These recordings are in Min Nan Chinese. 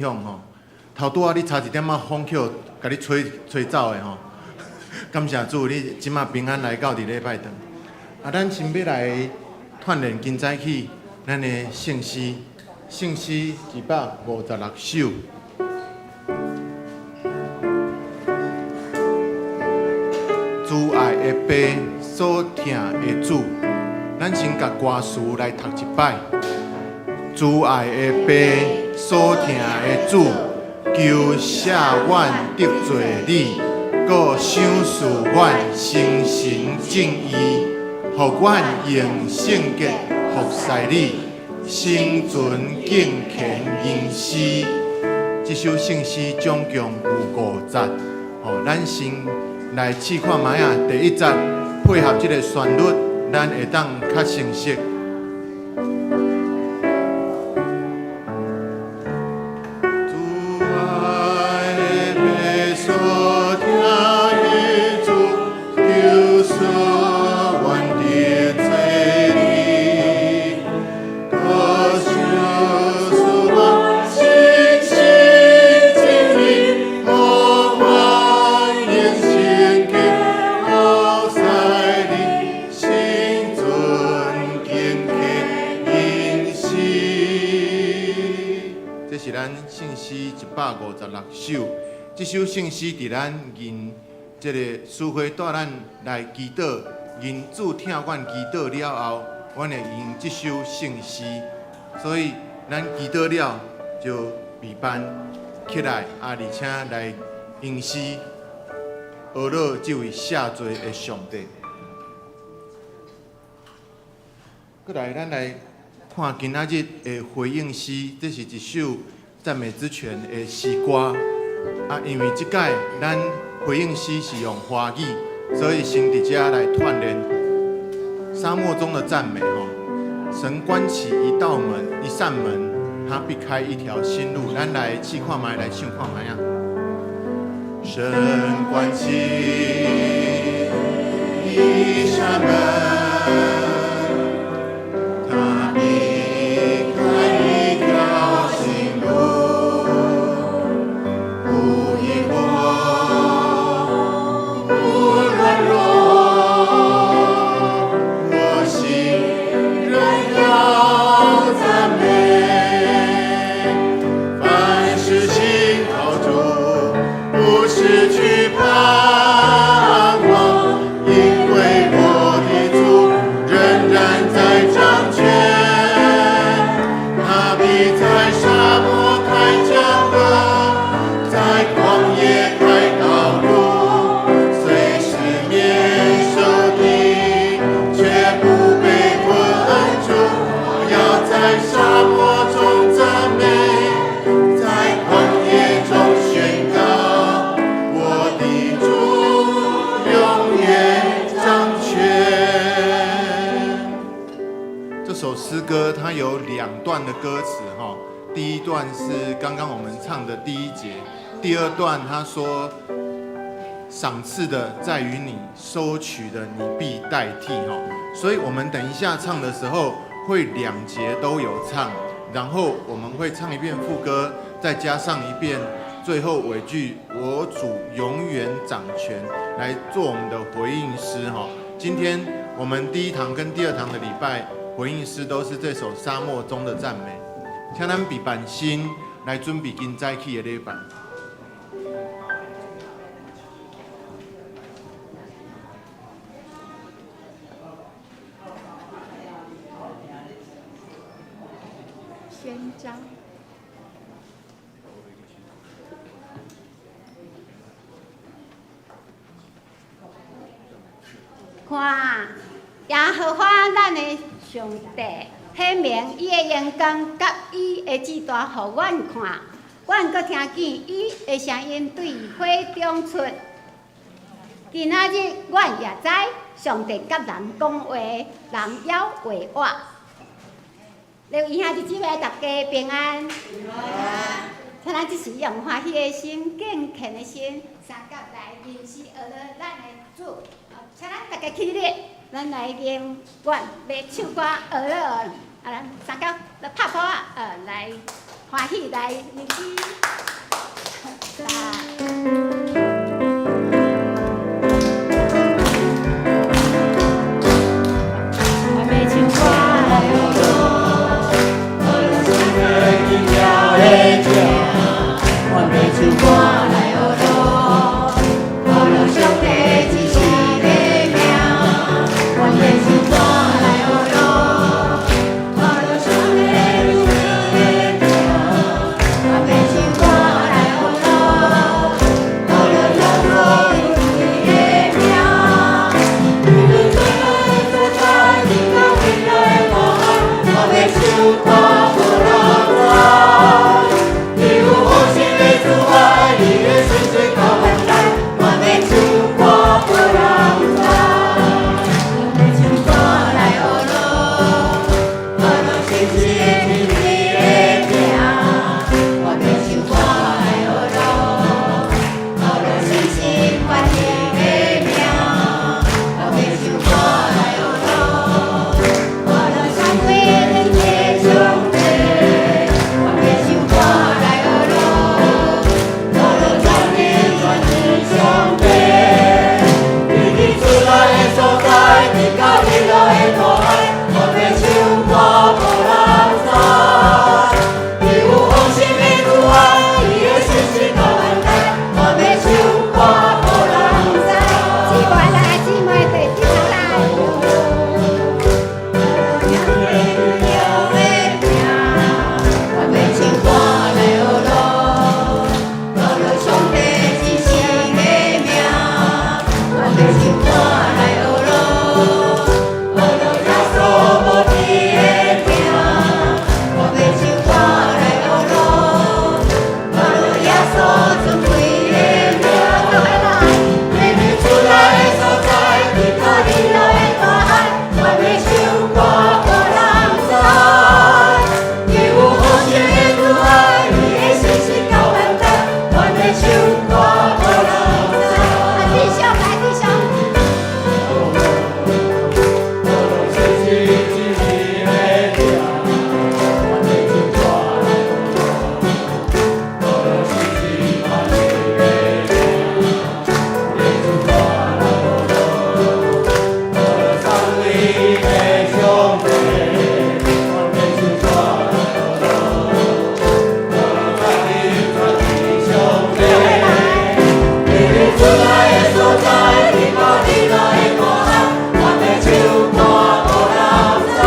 享吼。頭拄仔你差一點仔風去共你吹吹走的吼。感謝主，你這馬平安來到佇禮拜堂。啊，咱先欲來鍛鍊今早起咱的聖詩，聖詩256首。慈愛的爸所疼的主，咱先共歌詞來讀一擺。慈愛的爸所疼的主，求赦阮得罪你，閣賞賜阮誠實正義，予阮用聖潔服侍你，心存敬虔認詩。這首聖詩總共有五節，吼，咱先來試看覓仔。第一節配合這个旋律，咱會當較清晰。慈愛的爸所疼的主，求赦阮得罪你，閣賞賜阮誠實正義，予阮用聖潔服侍你，心存敬虔認詩。這是咱聖詩156首。這首聖詩佇咱認這个師會帶咱來祈禱，認主疼阮祈禱了後，阮會用這首聖詩。所以咱祈禱了就備班起來，啊，而且來吟詩，呵咾這位赦罪的上帝。閣來，咱來看今仔日的回應詩，這是一首讚美之泉的詩歌。啊，因為這擺咱回應詩是用華語，所以先佇遮來鍛鍊沙漠中的讚美吼。神關起一道門，一扇門，他必開一條新路。咱來試看覓，來唱看覓仔。神關起一扇門，他必開一條新路，不疑惑，不軟弱，我心仍要讚美。凡事信靠主，不失去盼望，因為我的主仍然在掌權。他必在沙漠開江河，在曠野開道路，雖四面受敵，卻不被困住。我要在沙漠中讚美，在曠野中宣告，我的主永遠掌權。這首詩歌它有兩段的歌詞哈，第一段是剛剛我們唱的第一節，第二段他說賞賜的在於你，收取的你必代替哈，所以我們等一下唱的時候會兩節都有唱，然後我們會唱一遍副歌，再加上一遍最後尾句，我主永遠掌權，來做我們的回應詩哈。今天我們第一堂跟第二堂的禮拜回應詩都是這首沙漠中的讚美，請咱備辦心來準備今早起的禮拜。宣章。看，耶和華咱的上帝顯明伊的榮光佮伊的至大，予阮看。阮閣聽見伊的聲音對火中出。今仔日阮也知，上帝佮人講話，人猶會活。各位兄弟姊妹，大家平安。請咱這時用歡喜的心、敬虔的心，相佮來認識呵咾咱的主。請咱大家起立，咱來念願欲唱歌呵咾，啊，咱相佮來拍鼓仔，來。歡喜來入去。來。我欲唱歌來學囉，學囉上帝奇妙的疼。我欲唱歌來學囉，學囉上帝至聖的名。我欲唱歌來學囉，學囉上帝至聖的疼。我欲唱歌來學囉，學囉耶穌的名。伫你出來的所在，伫到日落的大海，我欲唱歌予人知。伊有豐盛的慈愛，伊的信實到萬代，我欲唱歌予人知。我欲唱歌來學囉，學囉信實的天的疼。我欲唱歌來學囉，學囉信實全能的名。我欲唱歌來學囉，學囉三位一體的上帝。我欲唱歌來學囉，學囉全能全知上帝。伫你出來的所在，直到日落的大海，我欲唱歌予人知。伊有豐盛的慈愛，伊的信實到萬代，我欲唱歌予人知。姊妹來，姊妹對低頭來。奇妙的疼，我欲唱歌來學囉，學囉上帝至聖的名。我欲唱歌來學囉，學囉耶穌無比的疼。我欲唱歌來學囉，學囉耶穌尊貴的名。伫你出來的所在，直到日落的大海，我欲唱歌予人知。伊有豐盛的慈愛，伊的信實到萬代，我欲唱歌予人知。啊，弟兄來，弟兄。信實至聖的疼，我欲唱歌來學囉，學囉信實全能的名。我欲唱歌來學囉，學囉三位一體的上帝。我欲唱歌來學囉，學囉全能全知上帝。伫你出來的所在，直到日落的大海，我欲唱歌予人知。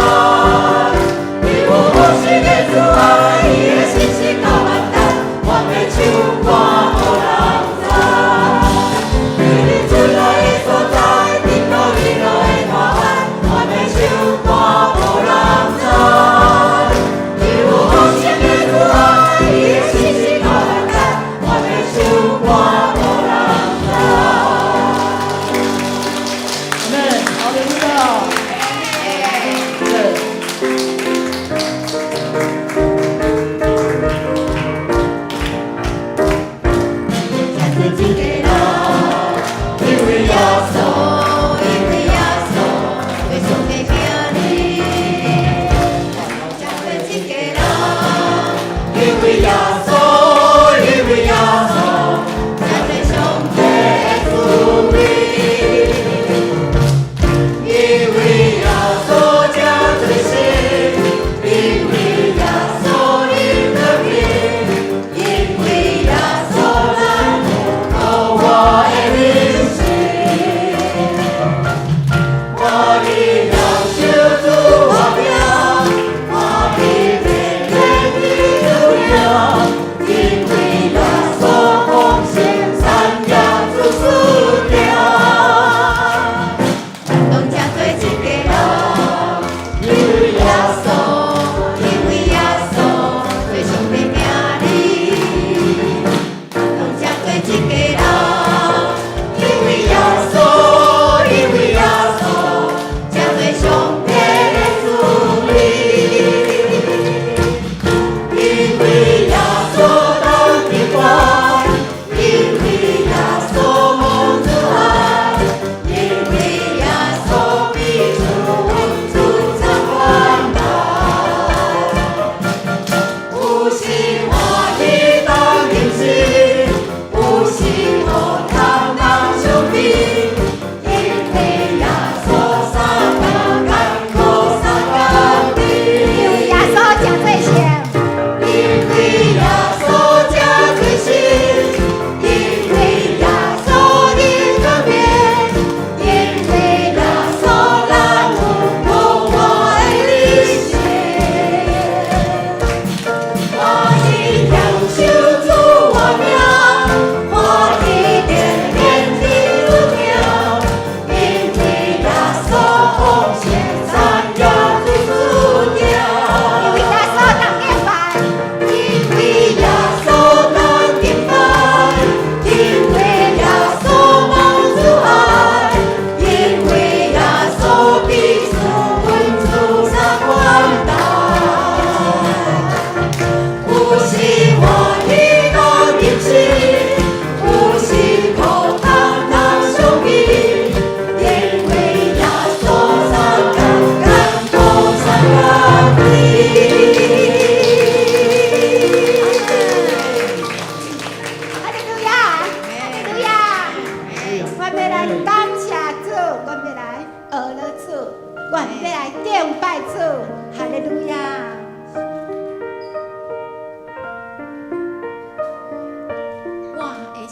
伊有豐盛的慈愛，伊的信實到萬代，我欲唱歌予人知。伫你出來的所在，直到日落的大海，我欲唱歌予人知。伊有豐盛的慈愛，伊的信實到萬代，我欲唱歌予人知。阿們，哈利路亞。對。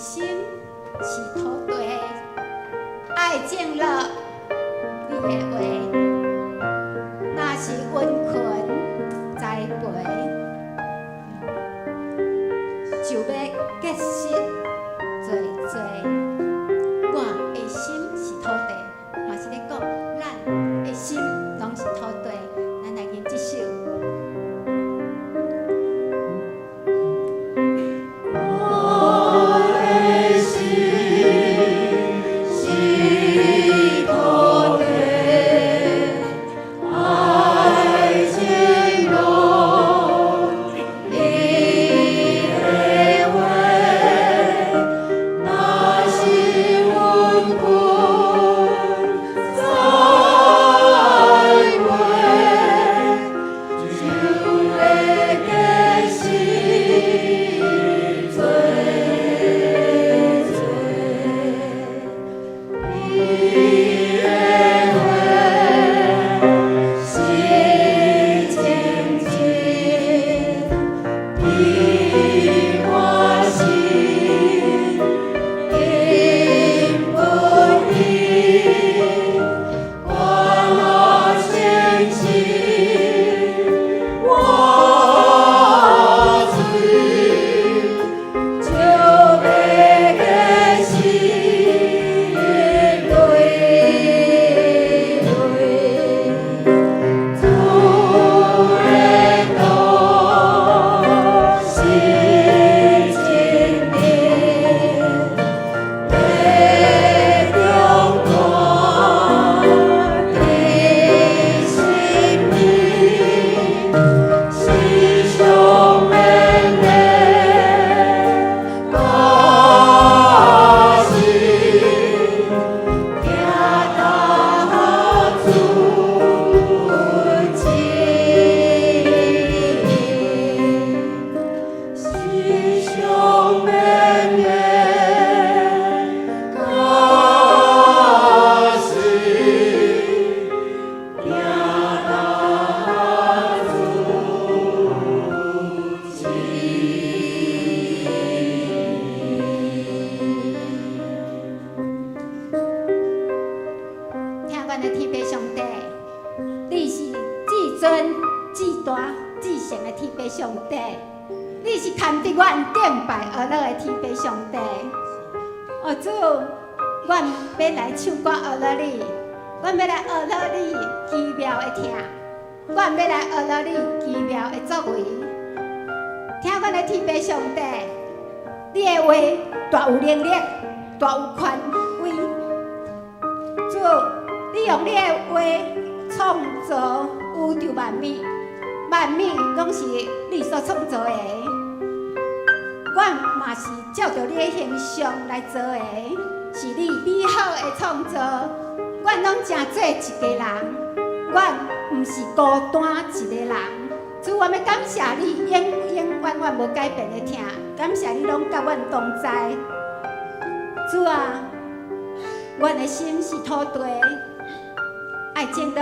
心是土地，愛種落你的話，若是殷勤栽培，就欲結實濟濟。我的心是土地，嘛是咧講，咱的心攏是土地。咱來吟這首。我的心是土地，愛種落你的話，若是殷勤栽培，就會結實濟濟。你的話是真實，比我心永不移。我若相信，我喙就欲結實累累。主的道是真理，會強大的心意，時常勉勵我心，行到主旨意，時常勉勵我心，行到主旨意。聽阮的天父上帝，你是至尊、至大、至聖的天父上帝，你是牽著阮敬拜阿樂的天父上帝。哦主，阮欲來唱歌阿樂你，阮欲來阿樂你奇妙的疼，阮欲來阿樂你奇妙的作為。聽阮的天父上帝，你的話大有能力，大有權威。主，你用你的話創造宇宙萬物，萬物攏是你所創造的。阮嘛是照著你的形象來做的，是你美好的創造。阮攏成做一家人，阮毋是孤單一个人。主，我欲感謝你永永遠遠無改變的疼，感謝你攏佮阮同在。主啊，阮的心是土地，愛種落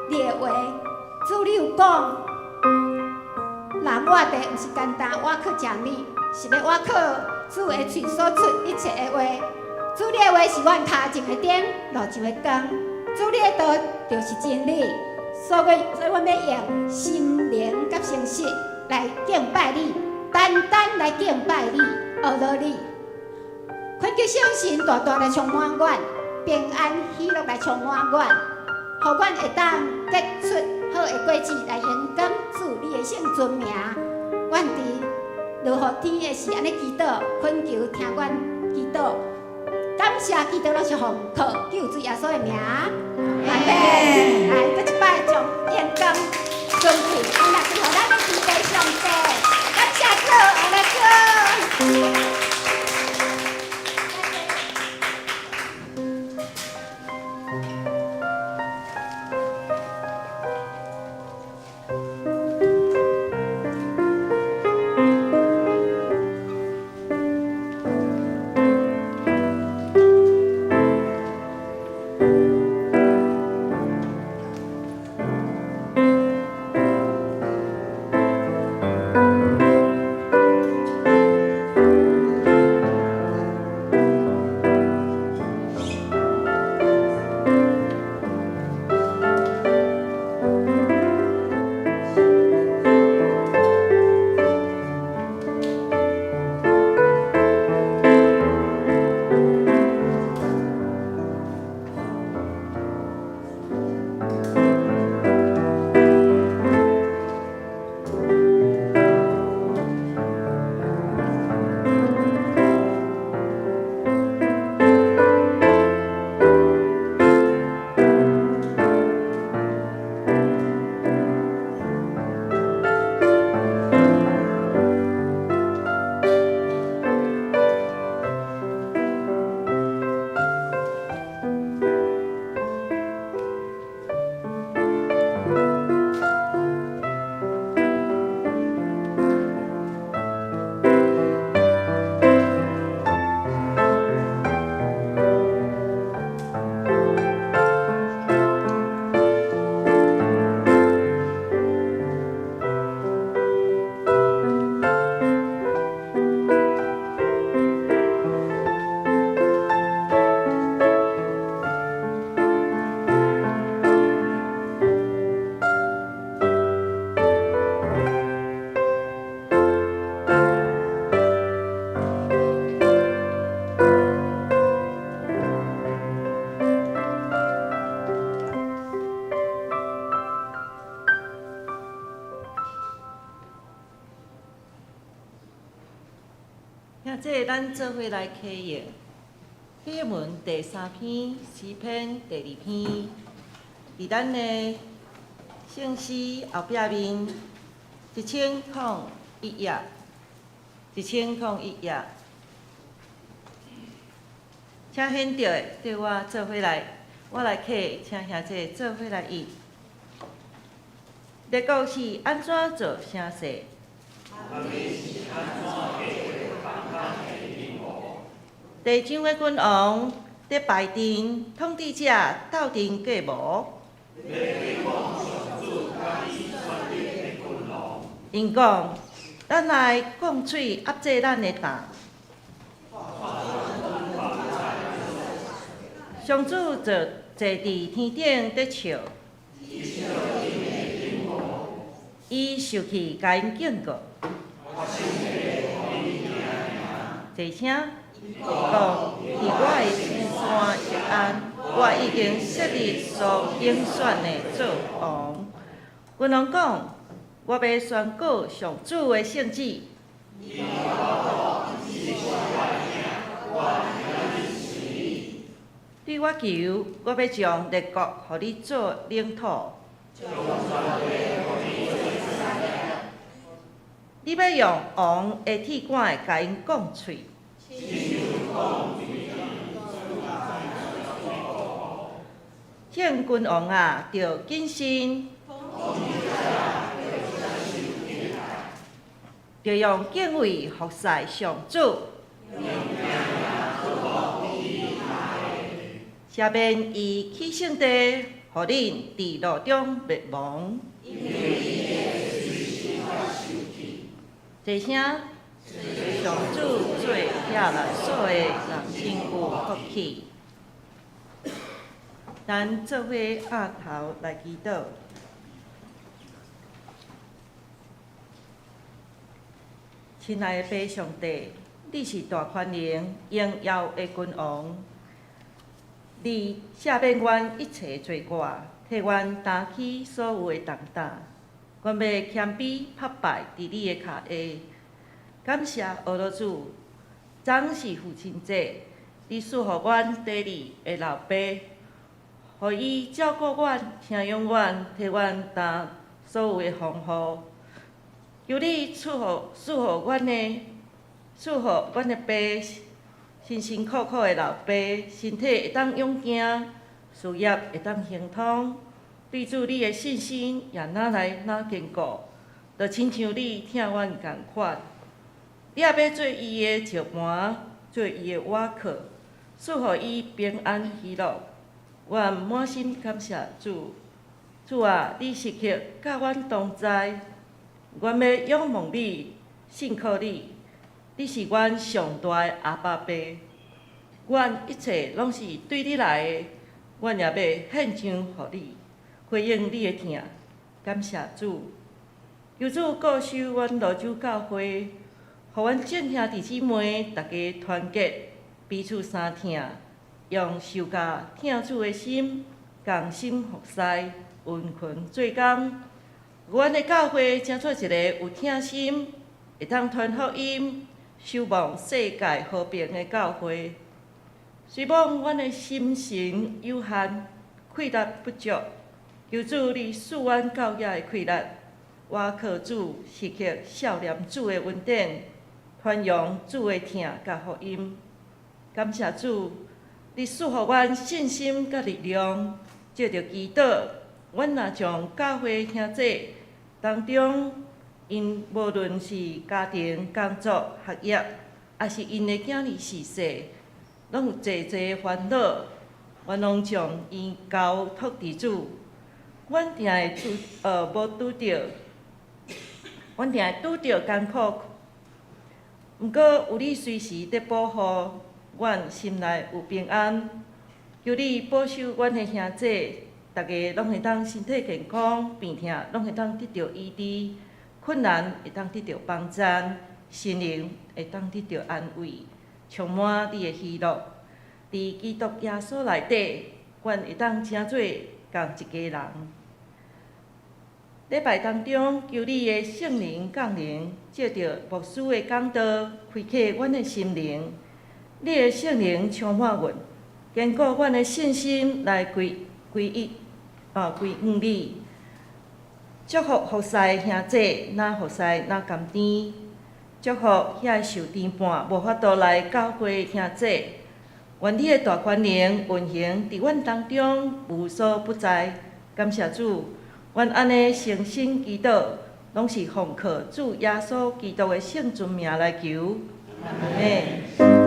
你的話。主，你有講，人活地毋是單單倚靠食物，是欲倚靠主的喙所出一切的話。主，你的話是阮跤前的燈，路上的光。主，你的道就是真理，所以阮欲用心靈佮誠實來敬拜你，單單來敬拜你，阿樂你。懇求聖神大大來充滿阮，平安喜樂來充滿阮，予阮會當結出好的果子來榮光主你的聖尊名。阮佇落雨天的時，按呢祈禱，懇求聽阮祈禱，感謝基督攏是奉靠救主耶穌的名。阿們。來，閣一擺將榮光尊貴，按來歸予咱的天父上帝。感謝主，阿來主。兄弟，咱做伙來啟應，啟應文第三篇詩篇第二篇，佇咱的聖詩後壁面1001頁，1001頁，請現著的綴我做伙來，我來啟，請兄弟做伙來譯。列國是按怎做聲勢？地上的君王佇排陣，統治者鬥陣計謀。𪜶講：咱來摃喙壓制咱的擔。上主坐坐佇天頂佇笑，伊受氣共𪜶警告。濟聲伊講：佇我的山錫安，我已經設立所揀選的做王。君王講：我欲宣告上主的聖旨。對我求，我欲將列國予你做領土。你欲用王的鐵桿共𪜶摃喙。眾君王啊，著謹慎，著用敬畏服侍上主。赦免伊去聖地，予恁佇路中滅亡。濟聲，上主做拆難所的人真有福氣。咱做伙徼頭來祈禱。親愛的父上帝，你是大權能、榮耀的君王，你赦免阮一切罪過，替阮擔起所有的重擔。阮欲謙卑拍拜佇你的跤下，感謝阿羅主，昨是父親節，你賜予阮第二的老爸，予伊照顧阮、疼養阮、替阮擔所有的風雨。求你賜予賜予阮的賜予阮的爸，辛辛苦苦的老爸，身體會當勇健，事業會當亨通。對主你的信心也愈來愈堅固，就親像你疼阮仝款。你也欲做伊的石盤，做伊的倚靠，賜予伊平安喜樂。阮滿心感謝主，主啊，你時刻佮阮同在，阮欲仰望你，信靠你，你是阮上大的阿爸爸，阮一切攏是對你來的，阮也欲獻上予你。回應你的疼，感謝主，求主顧守阮蘆洲教會，予阮眾兄弟姊妹逐家團結，彼此相疼，用受教疼主的心，仝心服侍，殷勤做工。阮的教會成做一個有疼心，會當傳福音、守望世界和平的教會。雖罔阮的心神有限，氣力不足。求主你賜阮夠額的氣力，我靠主時刻數念主的恩典，傳揚主的疼佮福音。感謝主，你賜予阮信心佮力量，藉著祈禱，阮若將教會兄弟當中，𪜶無論是家庭、工作、學業，抑是𪜶的囝兒逝世，攏有濟濟煩惱，阮攏將𪜶交託佇主。阮定會拄無拄著，阮定會拄著艱苦，毋過有你隨時佇保護，阮心內有平安。求你保守阮的兄弟，逐家攏會當身體健康，病痛攏會當得著醫治，困難會當得著幫贊，心靈會當得著安慰，充滿你的喜樂。佇基督耶穌內底，阮會當成做仝一家人。禮拜當中，求你的聖靈降臨，藉著牧師的講道，開啟阮的心靈。你的聖靈充滿阮，堅固阮的信心來歸歸依啊歸向你。祝福服侍的兄弟，若服侍若甘甜。祝福遐受牽絆無法度來教會的兄弟。願你的大權能運行佇阮當中，無所不在。感謝主，阮按呢誠心祈禱，攏是奉靠主耶穌基督的聖尊名來求。阿們。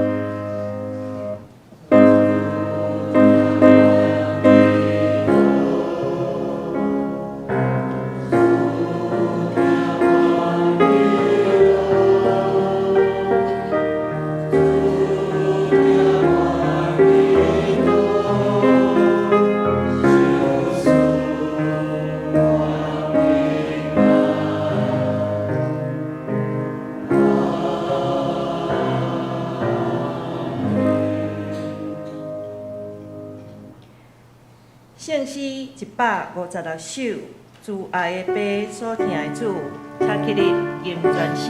聖詩156首，慈愛的爸所疼的子，請起立吟全首。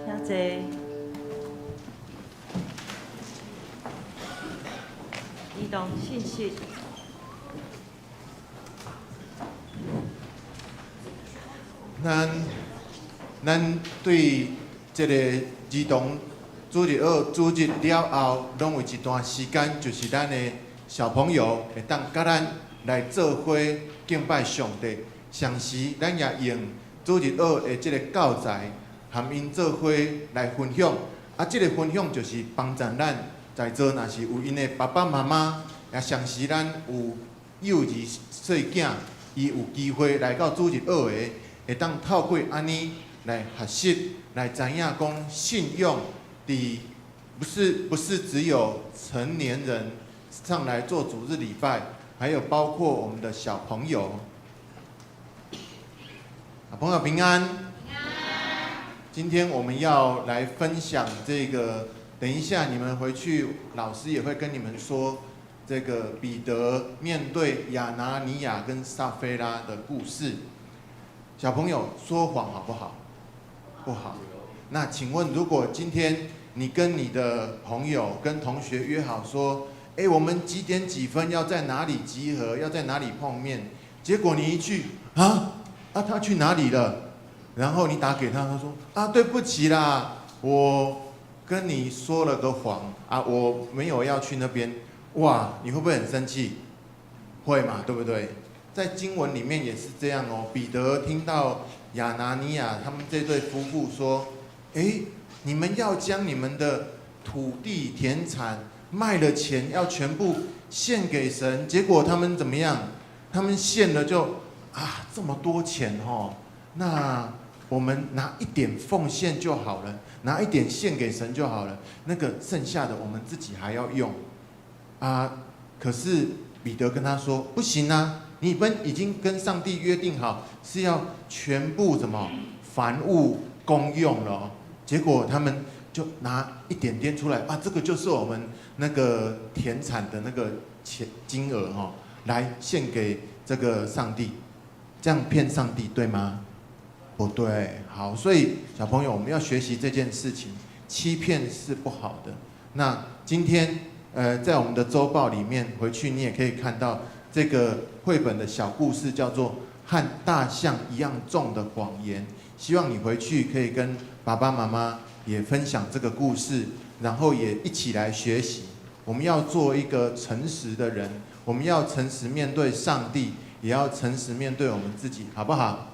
請坐。兒童信息。咱對這个兒童主日學主日了後，攏有一段時間，就是咱的小朋友會當佮咱來做伙敬拜上帝。同時，咱也用主日學的這个教材，含𪜶做伙來分享。啊，這个分享就是幫助咱在座，若是有𪜶的爸爸媽媽，也同時咱有幼兒細囝，伊有機會來到主日學的，會當透過按呢來學習，來知影講信用佇不是只有成年人上來做主日禮拜，還有包括我們的小朋友。朋友平安。今天我們要來分享這個，等一下你們回去，老師也會跟你們說這個彼得面對亞拿尼亞跟撒非拉的故事。小朋友說謊好不好？不好。那請問，如果今天你跟你的朋友、跟同學約好說，哎，我們幾點幾分要在哪裡集合，要在哪裡碰面？結果你一去，啊，啊，他去哪裡了？然後你打給他，他說，啊，對不起啦，我跟你說了個謊啊，我沒有要去那邊。哇，你會不會很生氣？會嘛，對不對？在經文裡面也是這樣哦。彼得聽到亞拿尼亞他們這對夫婦說，哎，你們要將你們的土地田產賣了錢，要全部獻給神。結果他們怎麼樣？他們獻了就啊，這麼多錢哦，那我們拿一點奉獻就好了，拿一點獻給神就好了，那個剩下的我們自己還要用啊。可是彼得跟他說，不行啊，你們已經跟上帝約定好是要全部怎麼凡物公用了，結果他們就拿一點點出來啊，這個就是我們那個田產的那個錢金額哦，來獻給這個上帝，這樣騙上帝對嗎？不對。好，所以小朋友，我們要學習這件事情，欺騙是不好的。那今天在我們的週報裡面，回去你也可以看到這個繪本的小故事，叫做《和大象一樣重的謊言》。希望你回去可以跟爸爸媽媽也分享這個故事，然後也一起來學習。我們要做一個誠實的人，我們要誠實面對上帝，也要誠實面對我們自己，好不好？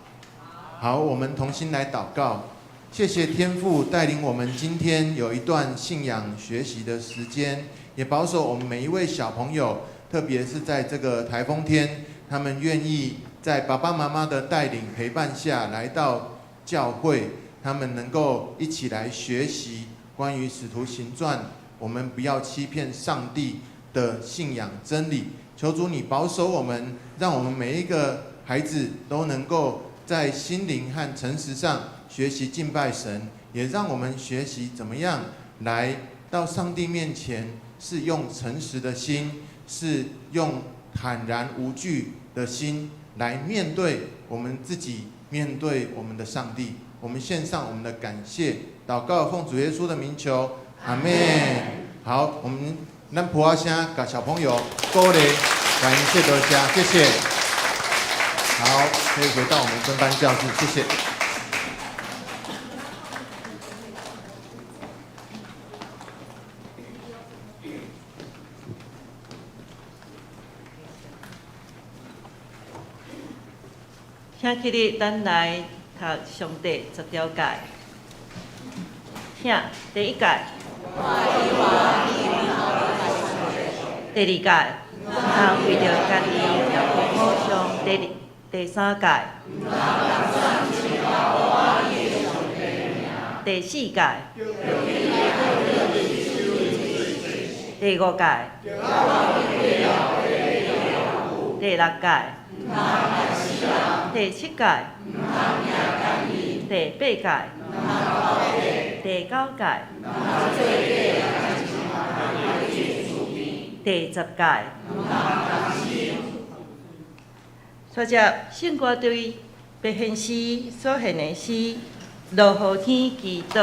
好，我們同心來禱告。謝謝天父帶領我們今天有一段信仰學習的時間，也保守我們每一位小朋友，特別是在這個颱風天，他們願意在爸爸媽媽的帶領陪伴下來到教會，他們能夠一起來學習關於使徒行傳，我們不要欺騙上帝的信仰真理。求主你保守我們，讓我們每一個孩子都能夠在心靈和誠實上學習敬拜神，也讓我們學習怎麼樣來到上帝面前，是用誠實的心，是用坦然無懼的心來面對我們自己，面對我們的上帝。我們獻上我們的感謝，禱告，奉主耶穌的名求，阿們。好，我們咱噗仔聲，共小朋友鼓勵，感謝多謝，謝謝。好，可以回到我們分班教室，謝謝。請起立，咱來讀上帝十條誡。請，第一誡。第二誡，毋通為著家己調偶像。第三誡。第四誡。第五誡。第六誡。第七誡。第八誡。第九誡。第十誡。帶接聖歌隊白獻詩所獻的詩《落雨天祈禱》。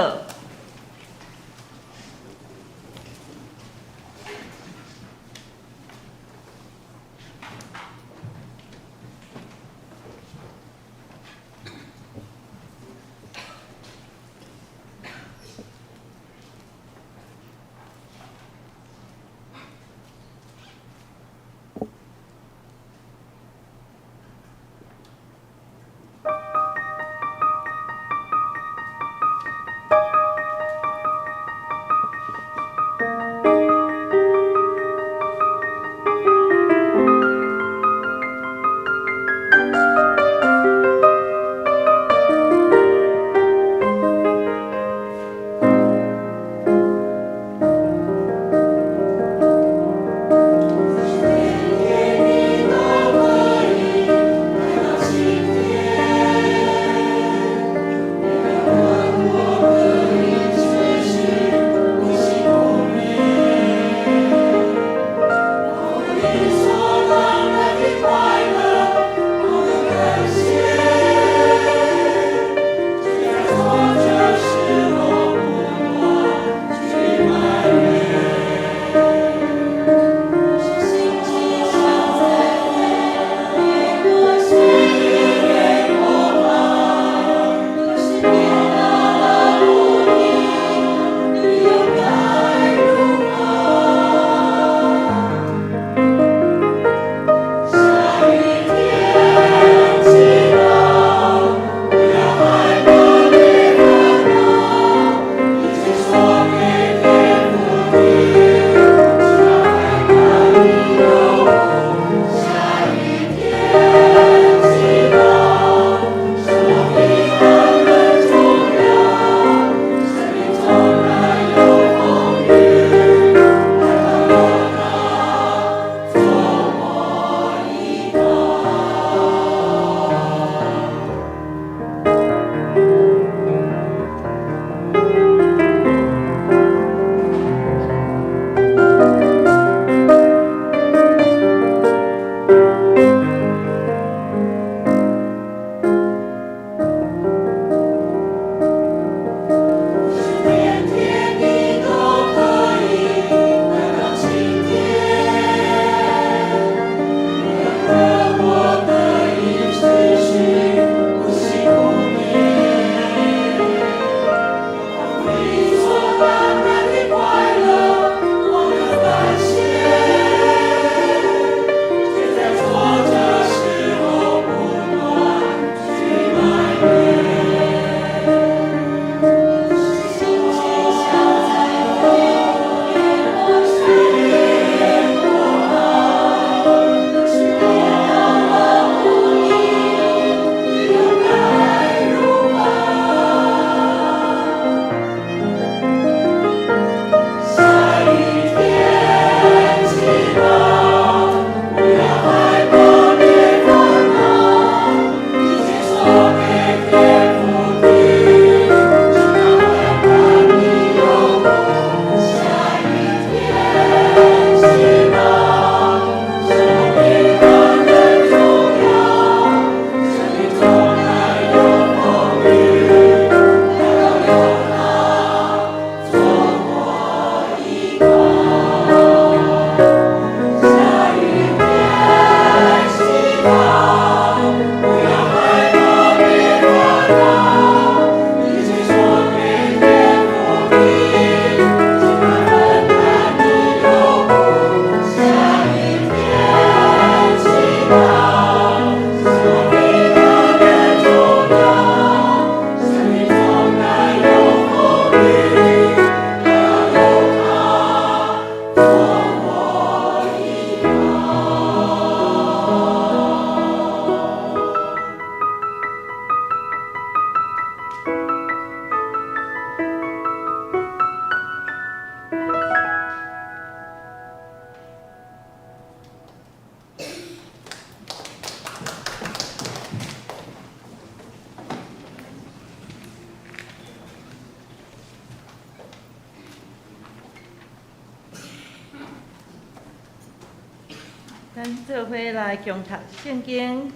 咱做伙來共讀聖經。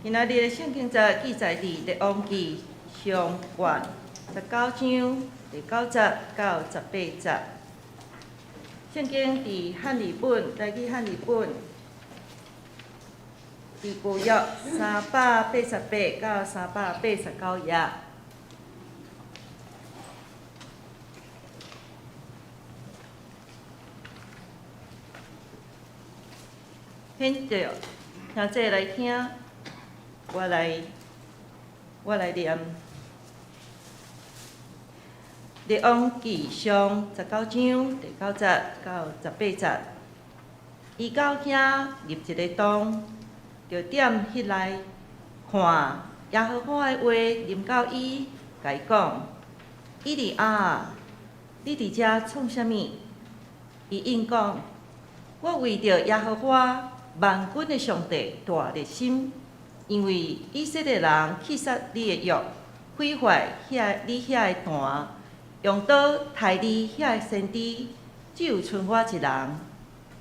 今仔日的聖經節記載佇《列王紀》上卷19章第9節到18節。聖經佇漢字本，台語漢字本，佇舊約388到389頁。現在，聽者來聽，我來念。列王紀上19章第9節到18節，伊到遐入一个洞，就踮彼內看耶和華的話臨到伊，共伊講：以利亞，你佇遮創啥物？伊應講：我為著耶和華萬軍的上帝大熱心，因為以色列人棄殺你的約，毀壞遐你遐的壇，用刀刣你遐的先知，只有剩我一人。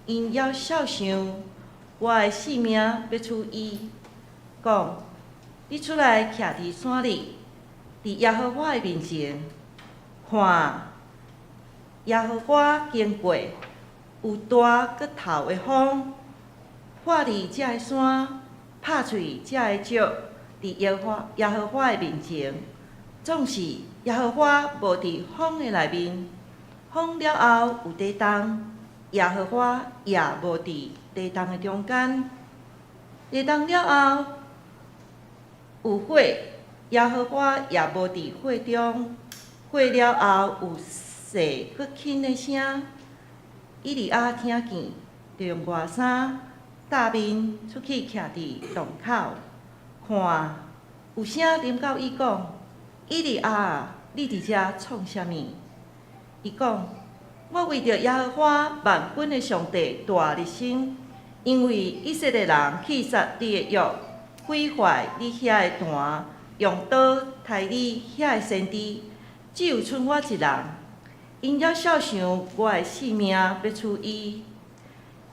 𪜶猶肖想我的性命欲取伊，講：你出來徛佇山裡，佇耶和華的面前，看，耶和華經過，有大閣透的風，破離這个山，拍碎這个石，佇耶和華的面前，總是耶和華無佇風的內面，風了後有地動，耶和華也無佇地動的中間。地動了後有火，耶和華也無佇火中。火了後有細閣輕的聲。以利亞聽見，就用外衫罩面出去徛佇洞口，看，有聲臨到伊講：以利亞，你佇遮創啥物？伊講：我為著耶和華萬軍的上帝大熱心，因為以色列人棄殺你的約，毀壞你遐的壇，用刀刣你遐的先知，只有賰我一人。𪜶猶肖想我的性命欲取伊。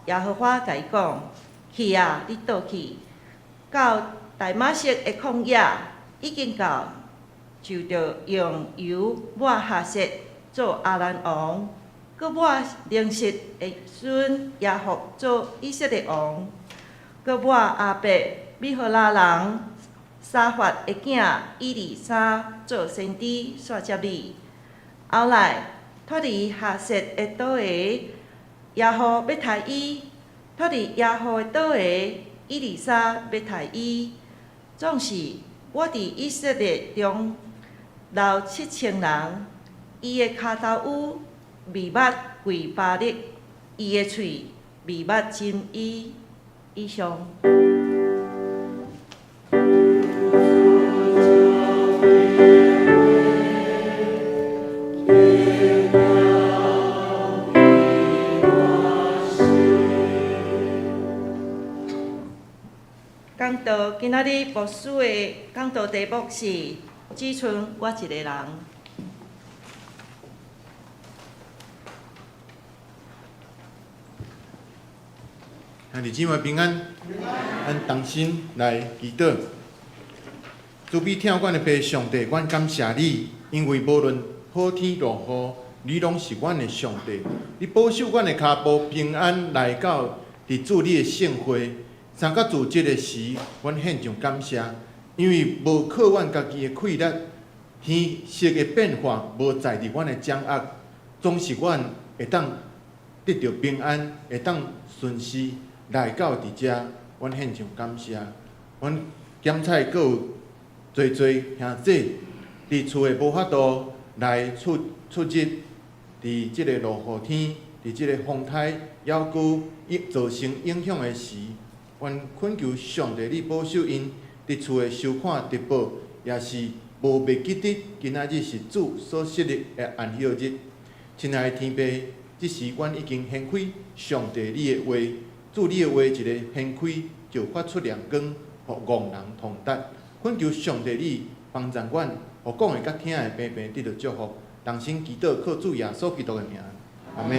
耶和華共伊講：去啊，你倒去，到大馬色的曠野，已經到，就著用油抹哈薛做亞蘭王，閣抹寧示的孫耶戶做以色列王，閣抹亞伯米何拉人沙法的囝以利沙做先知，煞接你。後來脫離哈薛的刀的，耶戶欲刣伊；脫離耶戶的刀的，以利沙欲刣伊。總是我佇以色列中留7000人，伊的跤頭趺未捌跪巴力，伊的喙未捌斟伊。以上。講道今仔日牧師的講道題目是只賰我一个人。兄弟姊妹平安，咱同心來祈禱。慈悲疼阮的父上帝，阮感謝你，因為無論好天落雨，你攏是阮的上帝。你保守阮的跤步平安來到佇主你的聖會，三角主這个時，阮獻上感謝，因為無靠阮家己的氣力，天色的變化無在佇阮的掌握，總是阮會當得著平安，會當順時來到佇遮，阮獻上感謝。阮檢採閣有濟濟兄弟佇厝的無法度來出出入，佇這个落雨天，佇這个風颱猶閣造成影響的時，阮懇求上帝你保守𪜶佇厝的收看直播，也是無袂記得今仔日是主所設立的安息日。親愛的天父，這時阮已經掀開上帝你的話，主你的話一个掀開，就發出亮光，予戇人通達。懇求上帝你幫助阮，予講的佮聽的平平得著祝福。同心祈禱，靠主耶穌基督的名，阿們。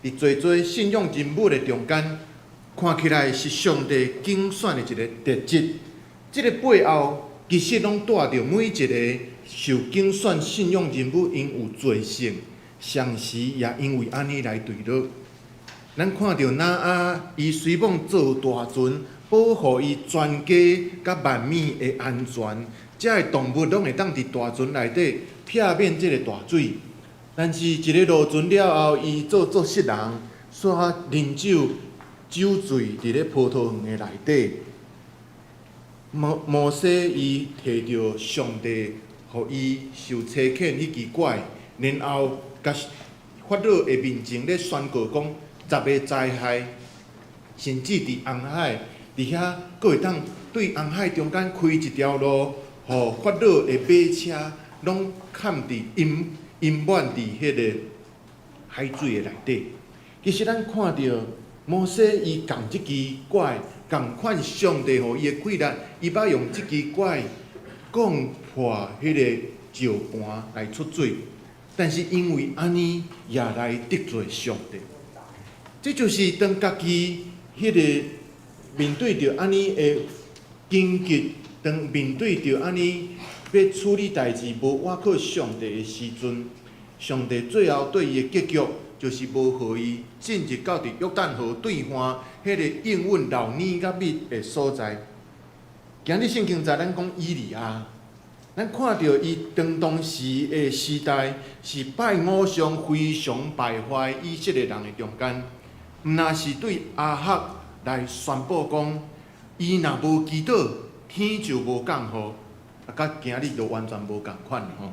佇濟濟信仰人物的中間，看起來是上帝揀選的一个特質。這个背後，其實攏帶著每一个受揀選信仰人物，𪜶有罪性，常時也因為按呢來墜落。咱看著挪亞，伊雖罔造大船，保護伊全家佮萬物的安全，遮的動物攏會當佇大船內底避免這个大水。但是，一个落船了後，伊做作穡人，煞啉酒酒醉佇咧葡萄園的內底。摩西伊提著上帝予伊受差遣彼支拐，然後共法老的面前咧宣告講十个災害，甚至佇紅海，佇遐閣會當對紅海中間開一條路，予法老的馬車攏崁佇淹淹滿佇彼个海水的內底。其實咱看著摩西伊仝這支拐，仝款上帝予伊的氣力，伊捌用這支拐講破彼个石盤來出水，但是因為按呢，也來得罪上帝。這就是當家己彼个面對著按呢的荊棘，當面對著按呢欲處理代誌無倚靠上帝的時陣，上帝最後對伊的結局，就是無予伊進入到佇約旦河對岸彼個應允流奶佮蜜的所在。今日聖經節咱講以利亞，咱看著伊當時的時代是拜偶像非常敗壞以色列人的中間，毋但是對亞哈來宣布講，伊若無祈禱，天就無降雨，啊，佮今日就完全無仝款吼。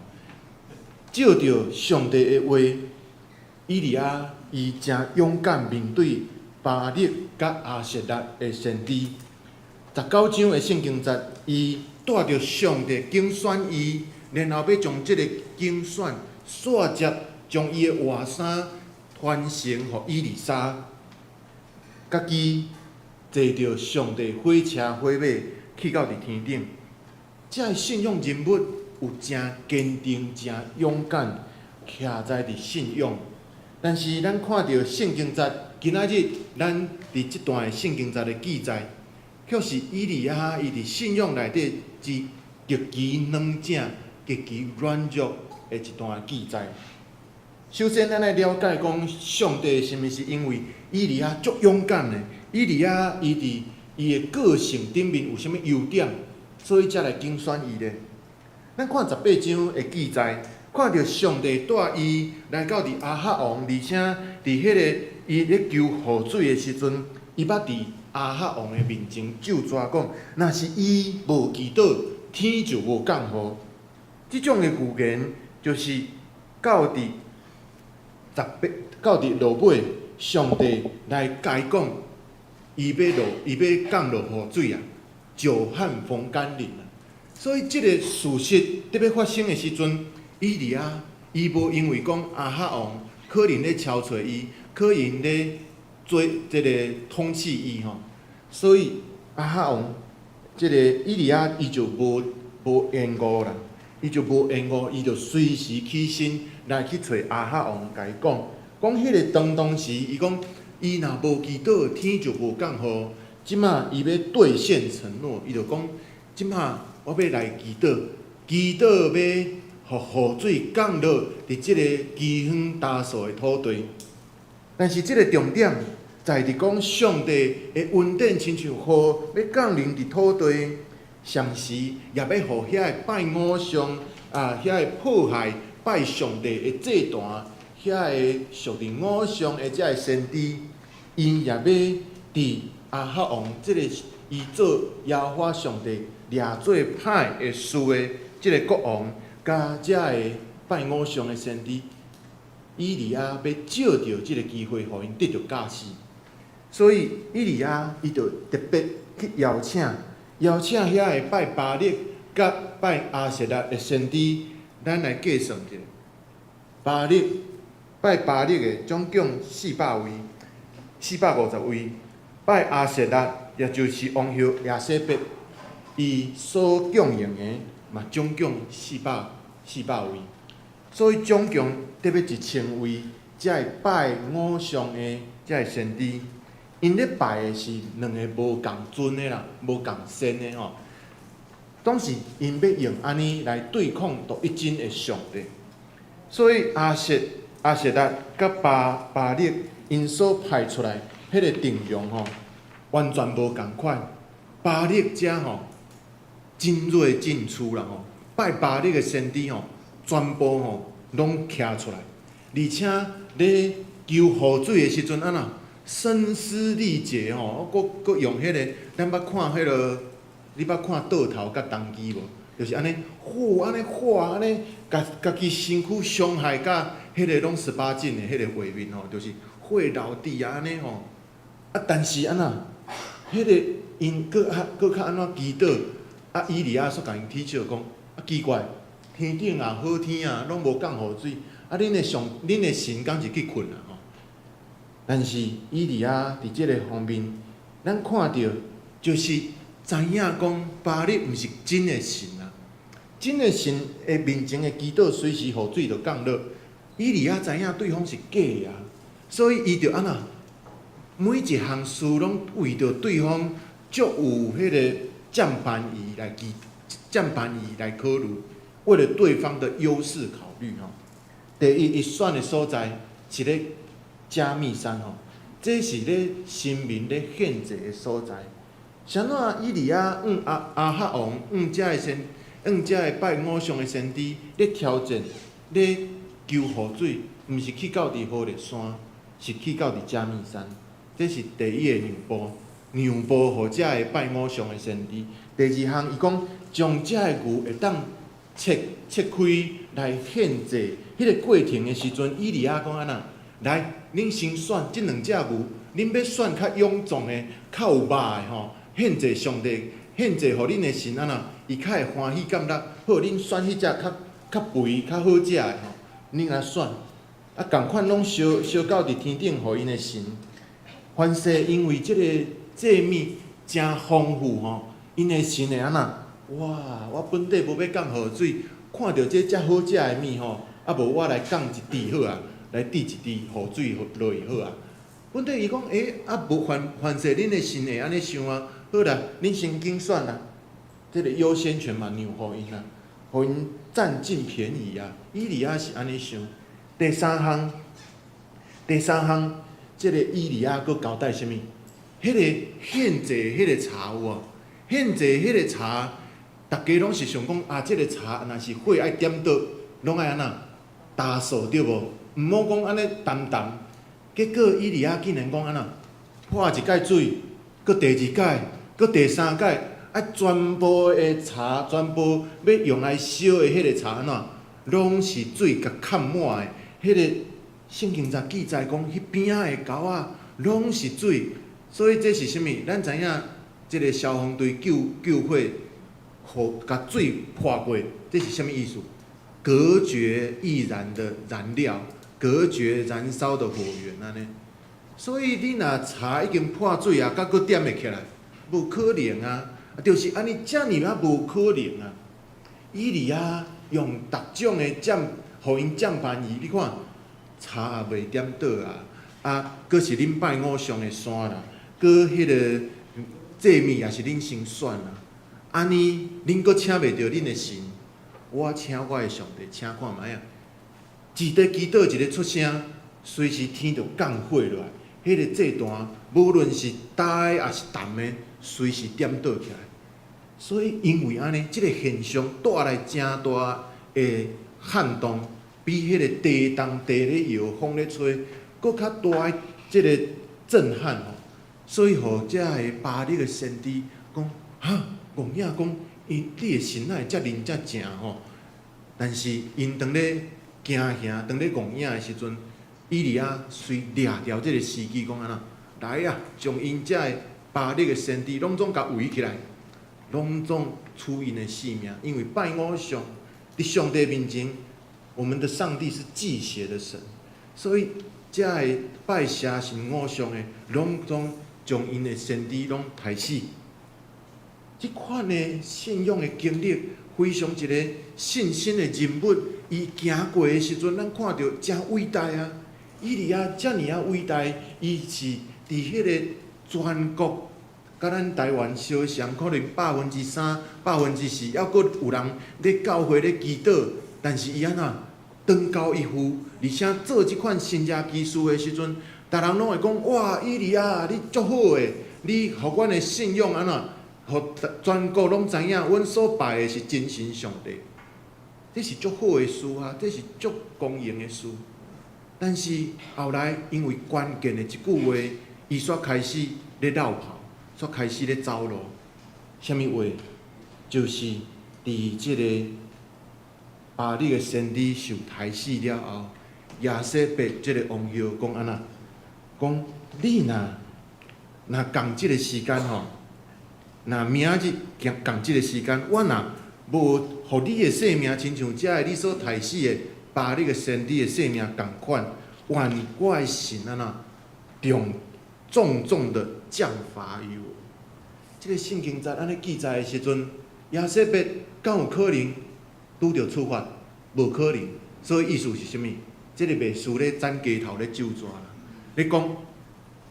照著上帝的話，以利亞伊誠勇敢面對巴力佮亞舍拉的先知。19章的聖經節，伊帶著上帝揀選伊，然後欲將這个揀選煞接將伊的外衫傳承予以利沙，家己坐著上帝火車火馬去到佇天頂。這个信仰人物有誠堅定、誠勇敢，徛在佇信仰。但是咱看著聖經節，今仔日咱佇這段的聖經節的記載，卻是以利亞伊佇信仰內底是極其軟正、極其軟弱的一段記載。首先，咱愛了解講，上帝是毋是因為以利亞足勇敢的？以利亞伊佇伊的個性頂面有啥物優點，所以才來揀選伊咧？咱看十八章的記載，看著上帝帶伊來到佇亞哈王，而且佇彼个伊咧求雨水的時陣，伊捌佇亞哈王的面前咒詛講，若是伊無祈禱，天就無降雨。這種的預言就是到佇十八到佇落尾，上帝來共伊講，伊欲降落雨水啊，久旱逢甘霖啊。所以這个事實得欲發生的時陣，以利亞伊無因為講亞哈王可能咧嘲笑伊，可能咧做這个統治伊吼，所以亞哈王這个以利亞伊就無延誤啦，伊就無延誤，伊就隨時起身來去揣亞哈王，共伊講，講彼个當時，伊講伊若無祈禱，天就無降雨。這馬伊欲兌現承諾，伊就講，這馬我欲來祈禱，祈禱欲予雨水降落佇這个饑荒焦燥的土地。但是這个重點在佇講上帝的恩典，親像雨欲降臨佇土地，同時也欲予遐个拜偶像啊，遐个迫害拜上帝的祭壇，遐个屬靈偶像的這个先知，𪜶也欲佇亞哈王這个伊做耶和華上帝掠做歹的事的這个國王，佮這个拜偶像的先知，以利亞欲藉著這个機會，予𪜶得著教訓。所以以利亞伊就特別去邀請，邀請遐個拜巴力佮拜亞舍拉的先知，咱來計算一下，巴力拜巴力的總共400位，450位；拜亞舍拉，也就是王后耶洗別，伊所供應的嘛總共400位，所以總共得欲1000位，才會拜偶像的這个先知，𪜶咧拜的是兩个無仝尊的啦，無仝神的吼。當時𪜶欲用按呢來對抗獨一真的上帝，所以亞舍拉佮巴力𪜶所派出來彼个陣容吼，完全無仝款。巴力遮吼精銳盡出啦吼，拜巴力的先知吼，全部吼攏徛出來，而且咧求雨水的時陣按怎聲嘶力竭吼，閣閣用彼个，咱捌看彼个，你捌看倒頭佮童乩無？就是按呢呼按呢喊按呢，共家己身軀傷害甲彼个攏18禁的彼个畫面吼，就是血流地啊按呢吼。啊，但是按怎？彼个𪜶閣較按怎祈禱？啊，以利亞煞共𪜶恥笑講：啊，奇怪，天頂也好天啊，攏無降雨水，啊，恁的神敢是去睏啊吼？但是以利亞佇這个方面，咱看著就是知影講巴力毋是真的神啊，真的神的面前的祈禱隨時雨水就降落。以利亞知影對方是假的啊，所以伊就按怎？每一項事攏為著對方足有彼個佔便宜來記，佔便宜來考慮，為了對方的優勢考慮吼。第一，伊選的所在是咧迦密山吼，這是咧神明咧獻祭的所在。啥怎以利亞向亞哈王向遮个先，向遮个拜偶像的先知咧挑戰，咧求雨水，毋是去到佇何烈山，是去到佇迦密山。這是第一個讓步，讓步予遮个拜偶像的先知。第二項，伊講將遮个牛會當切切開來獻祭。彼個過程的時陣，以利亞講按怎？來，恁先選這兩隻牛，恁欲選較勇壯的、較有肉的吼，獻祭上帝，獻祭予恁的神按怎？伊較會歡喜感覺。好，恁選彼隻較較肥、較好食的吼，恁來選。啊，仝款攏燒燒到佇天頂，予𪜶的神。凡勢因為這個祭物誠豐富吼，𪜶的神會按怎？哇！我本底無欲降雨水，看著這遮好食的物吼，啊無我來降一滴好啊，來滴一滴雨水落去好啊。本底伊講，欸，啊無凡凡勢恁的神會按呢想啊，好啦，恁先揀選啦，這個優先權嘛讓予𪜶啊，予𪜶佔盡便宜啊。以利亞是按呢想。第三項，第三項，這個以利亞閣交代啥物？彼個獻祭彼個柴有無？獻祭彼個柴，逐家攏是想講啊，這個柴若是火愛點著，攏愛按怎焦燥對無？毋好講按呢澹澹。結果以利亞竟然講按怎？潑一擺水，閣第二擺，閣第三擺，啊，全部的柴，全部欲用來燒的彼個柴按怎？攏是水共崁滿的。彼個聖經才記載講，彼邊仔的溝仔攏是水，所以這是啥物？咱知影，這個消防隊救救火，予共水潑過，這是啥物意思？隔絕易燃的燃料，隔絕燃燒的火源按呢。所以你若柴已經潑水啊，閣閣點會起來？無可能啊！就是按呢，遮爾仔無可能啊！以利亞用逐種的佔，予𪜶佔便宜，你看柴也袂點倒啊！啊，閣是恁拜偶像的山啦，閣彼個祭物也是恁先選啦。按呢，恁閣請袂著恁的神，我請我的上帝，請看覓啊！一个祈禱，一个出聲，隨時天就降火落來。彼個祭壇，無論是焦的抑是澹的，隨時點倒起來。所以因為按呢，這個現象帶來誠大的撼動，比彼個地動地咧搖、風咧吹，閣較大的這個震撼吼。所以，予遮个巴力的先知講：哈，戇影講，𪜶你的神哪會遮靈遮正吼？但是𪜶當咧驚嚇、當咧戇影的時陣，以利亞隨掠著這個時機講按怎？來啊，將𪜶遮个巴力的先知攏總共圍起來，攏總取𪜶的性命，因為拜偶像，佇上帝面前，我們的上帝是忌邪的神，所以遮个拜邪神偶像的，攏總將𪜶的先知攏刣死。這款的信仰的經歷，非常一個信心的人物，伊行過的時陣，咱看著誠偉大啊！以利亞遮爾仔偉大，伊是佇彼個全國，佮咱台灣相像，可能3%、4%，猶閣有人咧教會咧祈禱，但是伊按怎登高一呼，而且做這款神蹟奇事的時陣，逐人攏會講：哇，以利亞，你足好的，你予阮的信仰按怎？予全國攏知影，阮所拜的是真神上帝。這是足好的事啊，這是足光榮的事。但是後來因為關鍵的一句話，伊煞開始咧落跑，煞開始咧走路。啥物話？就是佇這個巴力的先知受刣死了後，耶洗別這個王后講按怎？講你若若仝這個時間吼，若明仔日仝這個時間，我若無予你的性命親像遮个你所刣死的巴力的先知的性命仝款，願我的神按怎重重重的降罰於我。這個聖經在按呢記載的時陣，耶洗別敢有可能拄著處罰？無可能。所以意思是啥物？這個牧師咧斬雞頭咧咒逝啦。咧講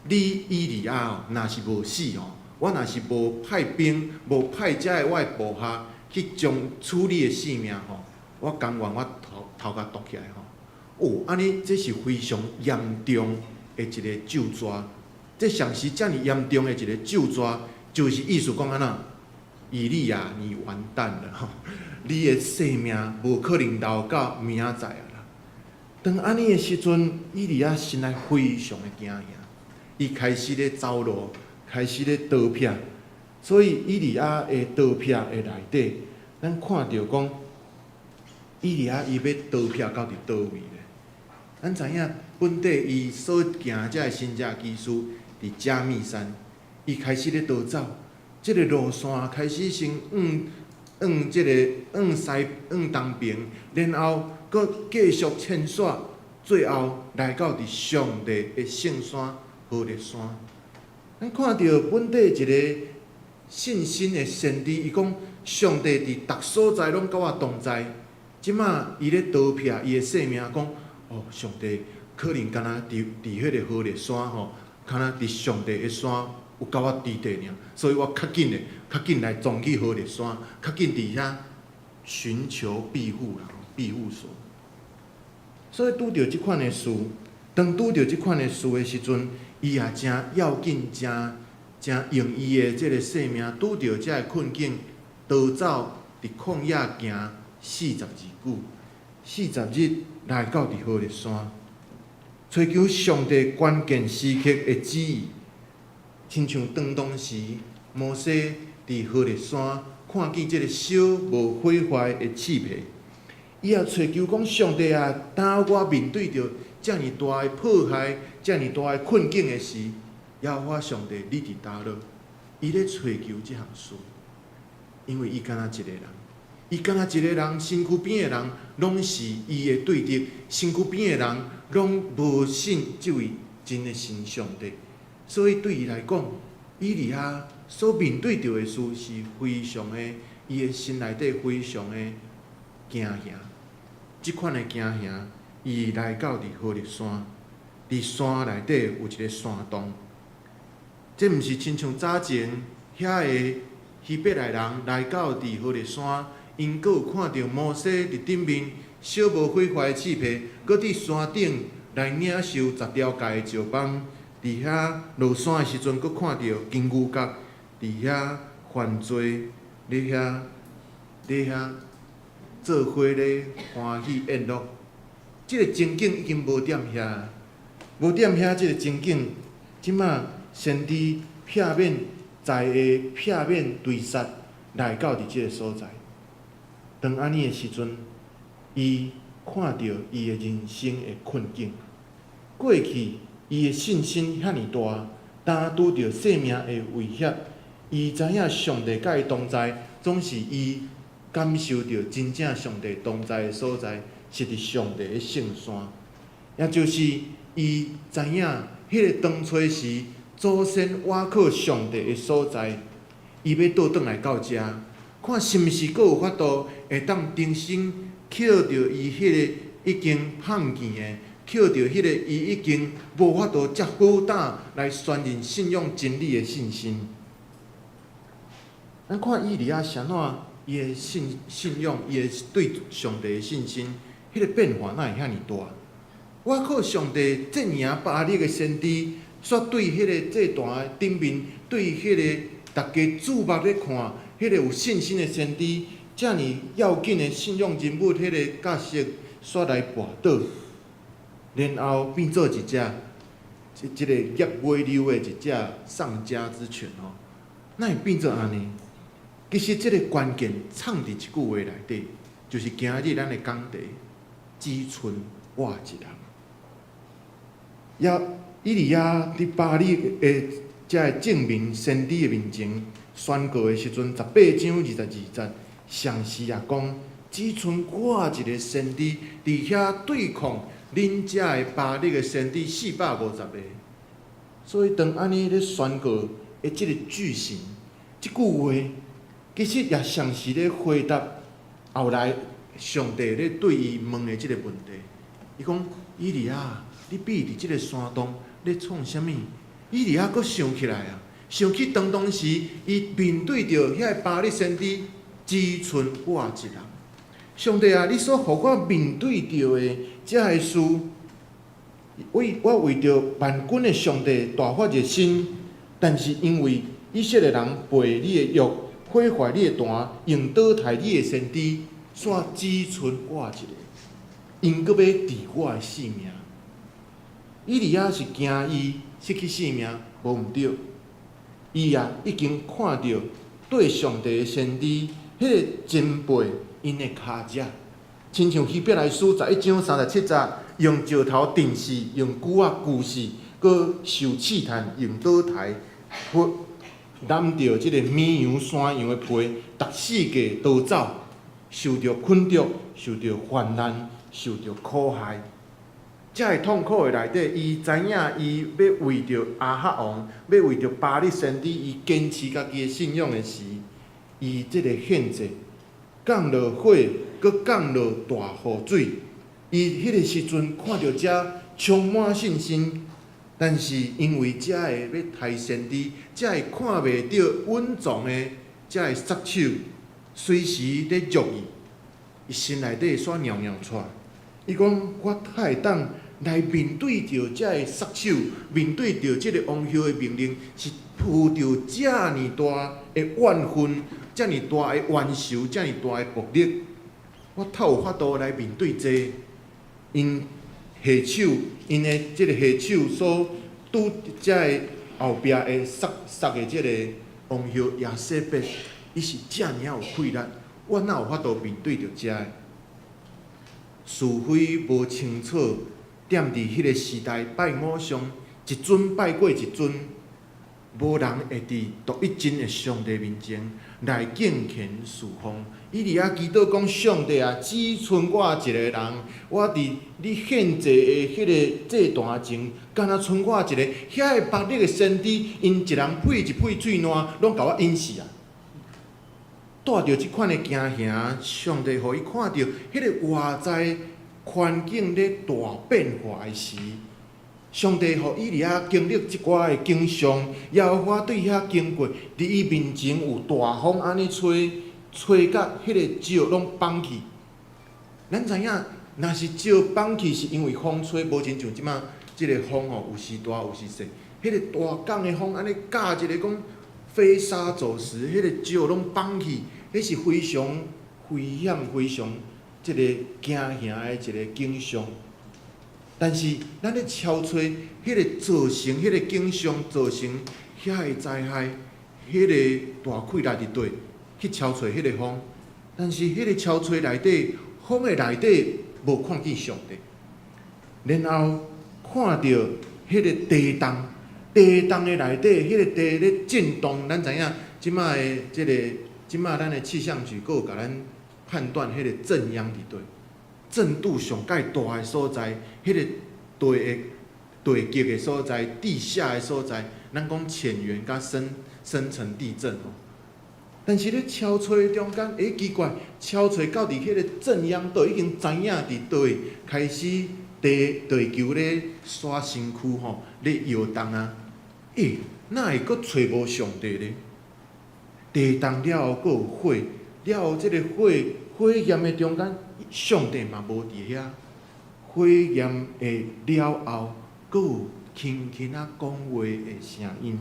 你以利亞哦，若是無死哦，我若是無派兵，無派遮个我的部下去將取你的性命吼，我甘願我頭頭殼剁起來吼。哦，按呢這是非常嚴重的一个咒詛，這上是遮爾嚴重的一个咒詛，就是意思講按怎？以利亞，你完蛋了吼！你的性命無可能留到明仔載啊啦。當按呢的時陣，以利亞心內非常的驚嚇，伊開始咧走路，開始咧逃避。所以以利亞的逃避的內底，咱看著講，以利亞伊欲逃避到佇佗位咧？咱知影本底伊所行這个神蹟奇事佇迦密山，伊開始咧逃走。這个路線開始先往往這个往西往東邊，然後閣繼續遷徙，最後來到佇上帝的聖山何烈山。咱看著本底一个信心的先知，伊講上帝佇逐所在攏佮我同在。這馬伊咧逃避伊的性命，講哦，上帝可能敢若佇佇彼个何烈山吼，敢若佇上帝的山。有佮我佇佇爾，所以我較緊的，較緊來傱去何烈山，較緊佇遐尋求庇護啦，庇護所。所以拄著這款的事，當拄著這款的事的時陣，伊也誠要緊，誠誠用伊的這个性命拄著這个困境，逃走佇曠野行四十日久，40日來到佇何烈山，揣求上帝關鍵時刻的旨意。親像當當時摩西佇何烈山看見這个燒無毀壞的翅皮，伊也揣求講上帝啊，當我面對著遮爾大的迫害、遮爾大的困境的時，耶和華上帝，你佇佗落？伊咧揣求這項事，因為伊敢若一个人，伊敢若一个人，身軀邊的人攏是伊的對敵，身軀邊的人攏無信這位真的神上帝。所以對伊來講，以利亞所面對著的事是非常的，伊的心內底非常的驚嚇。這款的驚嚇，伊來到佇何烈山，佇山內底有一个山洞。這毋是親像早前遐个希伯來人來到佇何烈山，𪜶閣有看著摩西佇頂面燒無毀壞的翅皮，閣佇山頂來領受十條誡的石枋。佇遐落山的時陣，閣看著金牛角佇遐犯罪，咧遐咧遐做伙咧歡喜宴樂。這个情景已經無踮遐，無踮遐。這个情景，這馬先知避免在的避免追殺來到佇這个所在。當按呢的時陣，伊看著伊的人生的困境，過去。伊的信心遐爾大，當拄著性命的威脅，伊知影上帝佮伊同在，總是伊感受著真正上帝同在的所在，是佇上帝的聖山，也就是伊知影彼个當初時祖先倚靠上帝的所在，伊欲倒轉來到遮，看是毋是閣有法度會當重新捡著伊彼个已經放棄的。捡著彼个伊已經無法度遮好膽來宣認信仰真理的信心。咱看以利亞是按怎伊的信信仰，伊的對上帝的信心，彼个變化哪會遐爾大？倚靠上帝陣營巴力的先知，煞對彼个祭壇頂面，對彼个大家注目咧看，彼个有信心的先知，遮爾要緊的信仰人物，彼个角色，煞來跋倒。然後變做一隻，這這个攑尾溜的一隻喪家之犬吼，哪會變做按呢？其實這个關鍵藏佇一句話內底，就是今日咱的講題：只賰我一人。也以利亞佇巴力的遮个證明先知的面前宣告的時陣，18章22節，上司也講：只賰我一个先知佇遐對抗恁遮的巴力的先知450個。所以當按呢咧宣告的這个句型，這句話其實也像是咧回答後來上帝咧對伊問的這个問題。伊講：以利亞，你避佇這个山洞咧創啥物？以利亞閣想起來啊，想起當當時伊面對著遐个巴力先知，只賰我一人。上帝啊，你所予我面對著的遮个事，為我為著萬軍的上帝大發熱心，但是因為以色列人背你的約，毀壞你的壇，用刀刣你的先知，煞只賰我一个，𪜶閣欲治我的性命。以利亞是驚伊失去性命，無毋對。伊啊已經看著對上帝的先知，彼个前輩𪜶的跤跡，親像希伯來書11章37節，用石頭釘死，用鋸仔鋸死，閣受試探，用刀刣，攬著這個綿羊、山羊的皮，逐四界逃走，受著困著，受著患難，受著苦害。遮个痛苦的內底，伊知影伊欲為著亞哈王，欲為著巴力先知，伊堅持家己的信仰的時，伊這個獻祭降落火，閣降落大雨水。伊彼個時陣看著遮充滿信心，但是因為遮个欲刣先知，才會看袂著隱藏的遮个殺手，隨時咧捉伊，伊心內底煞蟯蟯掣。伊講：我哪會當來面對著遮个殺手，面對著這个王后的命令，是負著遮爾大的怨恨，遮爾大的冤仇，遮爾大的暴力，我哪有法度來面對這个？𪜶下手，𪜶的這个下手所拄遮个後壁的殺殺的這个王后耶洗別，伊是遮爾仔有氣力，我哪有法度面對著這个？是非無清楚，踮佇彼个時代拜偶像，一尊拜過一尊，無人會佇獨一真的上帝面前來敬虔事奉。以利亞祈禱講：上帝啊，只賰我一個人，我佇你獻祭的彼个祭壇前，敢若賰我一個。遐个巴力的先知，𪜶一人配一配喙瀾，攏共我飲死啊！帶著這款的驚嚇，上帝予伊看著彼个外在環境咧大變化的時，上帝予以利亞經歷這寡的景象，耶和華對遐經過，佇伊面前有大風按呢吹，吹甲彼個石攏崩去。咱知影，若是石崩去，是因為風吹，無親像這馬這个風吼，有時大有時細。彼個大港的風按呢咬一个講飛沙走石，彼個石攏崩去，彼是非常危險、非常這个驚嚇的一个景象。但是咱咧敲揣彼个造成彼个景象，造成遐个災害，彼个大氣力佇佗去敲揣彼个風，但是彼个敲揣內底，風的內底無看見上帝，然後看著彼个地動，地動的內底，彼个地咧震動，咱知影這馬的這个，這馬咱的氣象局閣有共咱判斷彼個震央佇佗，震度上蓋大的所在，彼個地的地極的所在，地下的所在，咱講淺源佮深深層地震吼。但是咧敲揣中間，欸奇怪，敲揣到佇彼個震央都已經知影佇佗位開始地地球咧徙身軀吼，咧搖動啊！欸，哪會閣揣無上帝咧？地動了後閣有火，了後這個火火焰的中間，上帝嘛無佇遐。火焰的了後，閣有輕輕仔講話的聲音。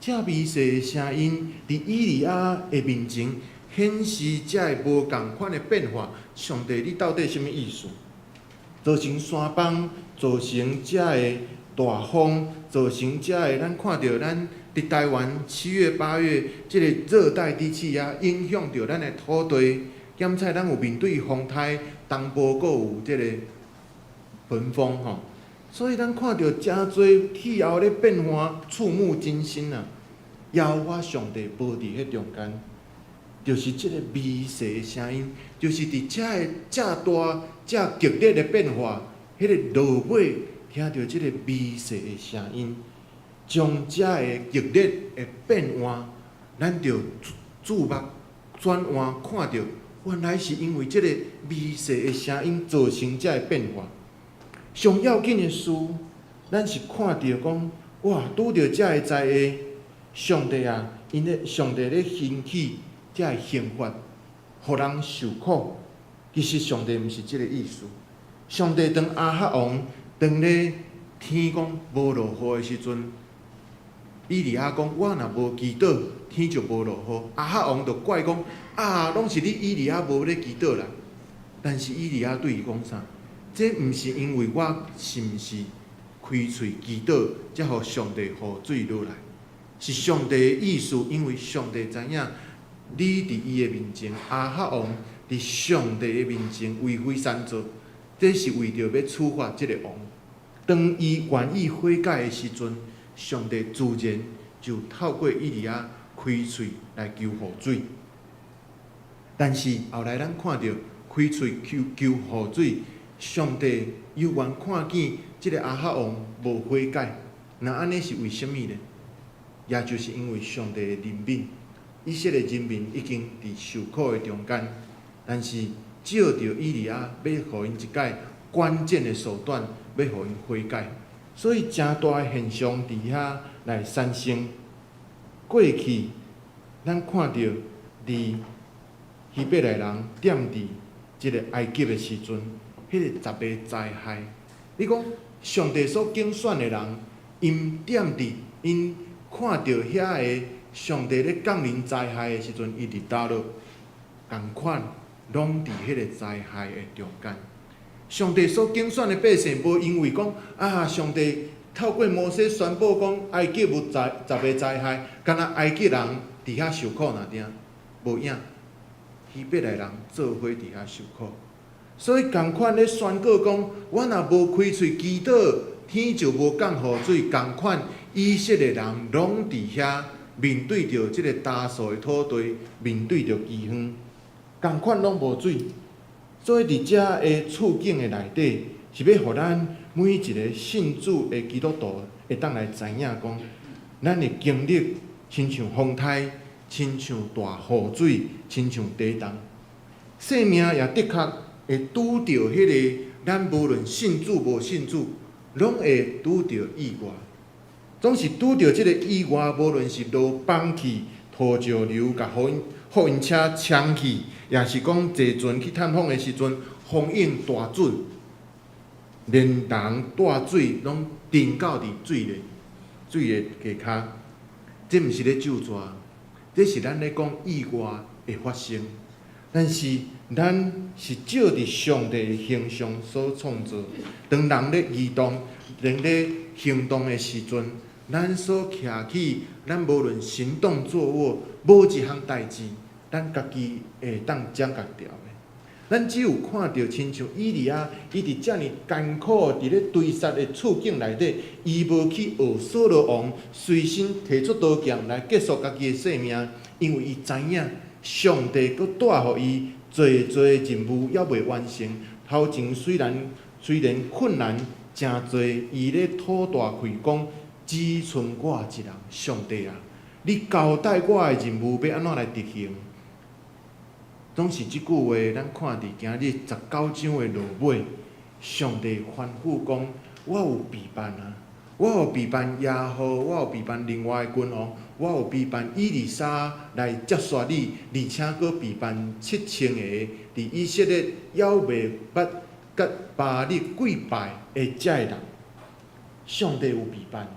這微細的聲音，佇以利亞的面前顯示這个無仝款的變化。上帝，你到底啥物意思？造成山崩，造成這个大風，造成這个咱看著咱佇台灣7月8月這个熱帶低氣壓影響著咱的土地，兼且咱有面對風颱，東部閣有這个焚風吼，所以咱看著誠濟氣候咧變化，觸目驚心啊！耶和華上帝無佇彼中間，就是這个微細的聲音，就是佇遮个遮大、遮激烈的變化，彼个落尾聽著這个微細的聲音，將遮个激烈的變換，咱著注目轉換，看著原來是因為這个微細的聲音造成遮个變化。上要緊的事，咱是看著講，哇，拄著遮个災禍，上帝啊，𪜶咧上帝咧興起遮个刑罰，予人受苦。其實上帝毋是這个意思。上帝當亞哈王當咧天講無落雨的時陣，以利亞講：我若無祈禱，天就無落雨。亞哈王就怪講：啊，攏是你以利亞無咧祈禱啦。但是以利亞對伊講啥？這毋是因為我是毋是開喙祈禱，才予上帝予水落來，是上帝的意思，因為上帝知影你佇伊的面前，亞哈王佇上帝的面前為非善做，這是為著欲處罰這个王。當伊願意悔改的時陣，上帝自然就透過以利亞開喙來求雨水。但是後來咱看著開喙求求雨水，上帝猶原看見這个亞哈王無悔改，那按呢是為啥物呢？也就是因為上帝的憐憫，以色列人民已經佇受苦的中間，但是藉著以利亞欲予𪜶一擺關鍵的手段，欲予𪜶悔改，所以誠大的現象佇遐來產生。過去咱看著佇希伯來人踮佇這个埃及的時陣，彼个十个災害，你講上帝所揀選的人，𪜶踮佇𪜶看著遐个上帝咧降臨災害的時陣，伊佇佗落，仝款攏佇彼個災害的中間。上帝所揀選的百姓，無因為講啊，上帝透過摩西宣布講埃及有十個災害，敢若埃及人佇遐受苦爾定，無影。希伯來人做伙佇遐受苦，所以仝款咧宣告講，我若無開喙祈禱，天就無降雨水。仝款以色列人攏佇遐面對著這個焦燥的土地，面對著饑荒，仝款攏無水。所以佇遮的處境的內底，是欲予咱每一个信主的基督徒會當來知影講，咱的經歷親像風颱，親像大雨水，親像地動，生命也的確會拄著彼个，咱無論信主無信主，攏會拄著意外。總是拄著這个意外，無論是路崩去、土石流共貨運車衝去，抑是講坐船去探訪的時陣，風湧大準，連人帶水攏沉到佇水的下跤。這毋是咧咒詛，這是咱咧講意外會發生。但是咱是照佇上帝的形象所創造，當人咧移動、人咧行動的時陣，咱所徛起，咱無論行動坐臥，無一項代誌，咱家己會當掌握牢的。咱只有看著親像以利亞，伊佇遮爾艱苦佇咧追殺的處境內底，伊無去學掃羅王隨身提出刀劍來結束家己的性命，因為伊知影上帝閣帶予伊濟濟任務猶未完成。頭前雖然困難誠濟，伊咧吐大氣講，只賰我一人，上帝啊，你交代我的任務欲按怎來執行？總是這句話，咱看佇今日19章的落尾，上帝吩咐講：我有備辦啊，我有備辦耶戶，我有備辦另外的君王，我有備辦以利沙來接續你，而且閣備辦7000個佇以色列猶未捌佮巴力跪拜的這个人。上帝有備辦，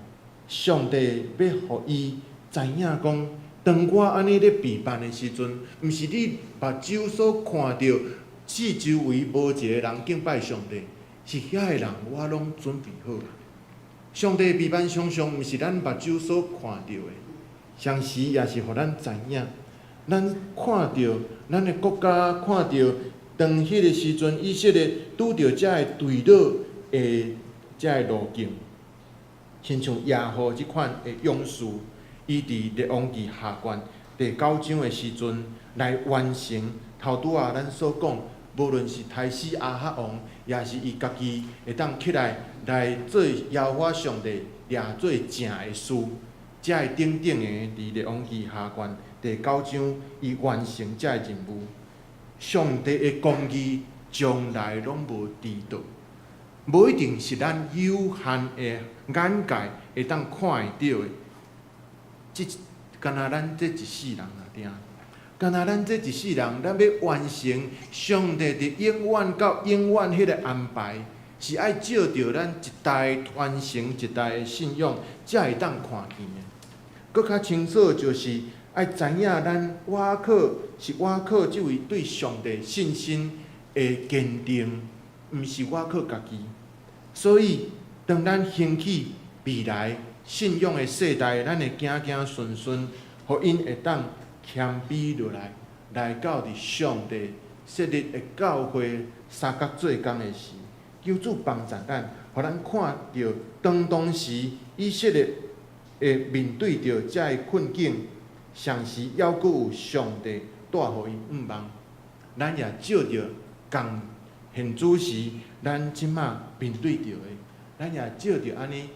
上帝欲予伊知影講，當我按呢咧備辦的時陣，毋是你目睭所看著四周圍無一个人敬拜上帝，是遐个人我攏準備好啊。上帝備辦常常毋是咱目睭所看著的，同時也是予咱知影，咱看著咱的國家，看著當彼个時陣，以色列拄著遮个墜落的遮个路徑，親像耶戶這款的勇士，伊佇列王紀下卷第九章的時陣來完成頭拄仔咱所講，無論是刣死亞哈王，抑是伊家己會當起來來做耶和華上帝掠做正的事，遮个等等的，佇列王紀下卷第九章，伊完成遮个任務。上帝的公義從來攏無遲到，無一定是咱有限的眼界會當看會著的。這敢若咱這一世人爾定，敢若咱這一世人，咱欲完成上帝佇永遠到永遠彼個安排，是愛藉著咱一代傳承一代的信仰，才會當看見的。閣較清楚就是愛知影咱倚靠是倚靠這位對上帝信心的堅定，毋是倚靠家己。所以，當咱興起未來信仰的世代，咱的子子孫孫，予𪜶會當謙卑落來，來到佇上帝設立的教會相佮做工的時，求主幫助咱，予咱看著當當時以色列會面對著這个困境，同時猶閣有上帝帶予𪜶向望。咱也藉著仝現此時，咱這馬面對著的，咱也藉著按呢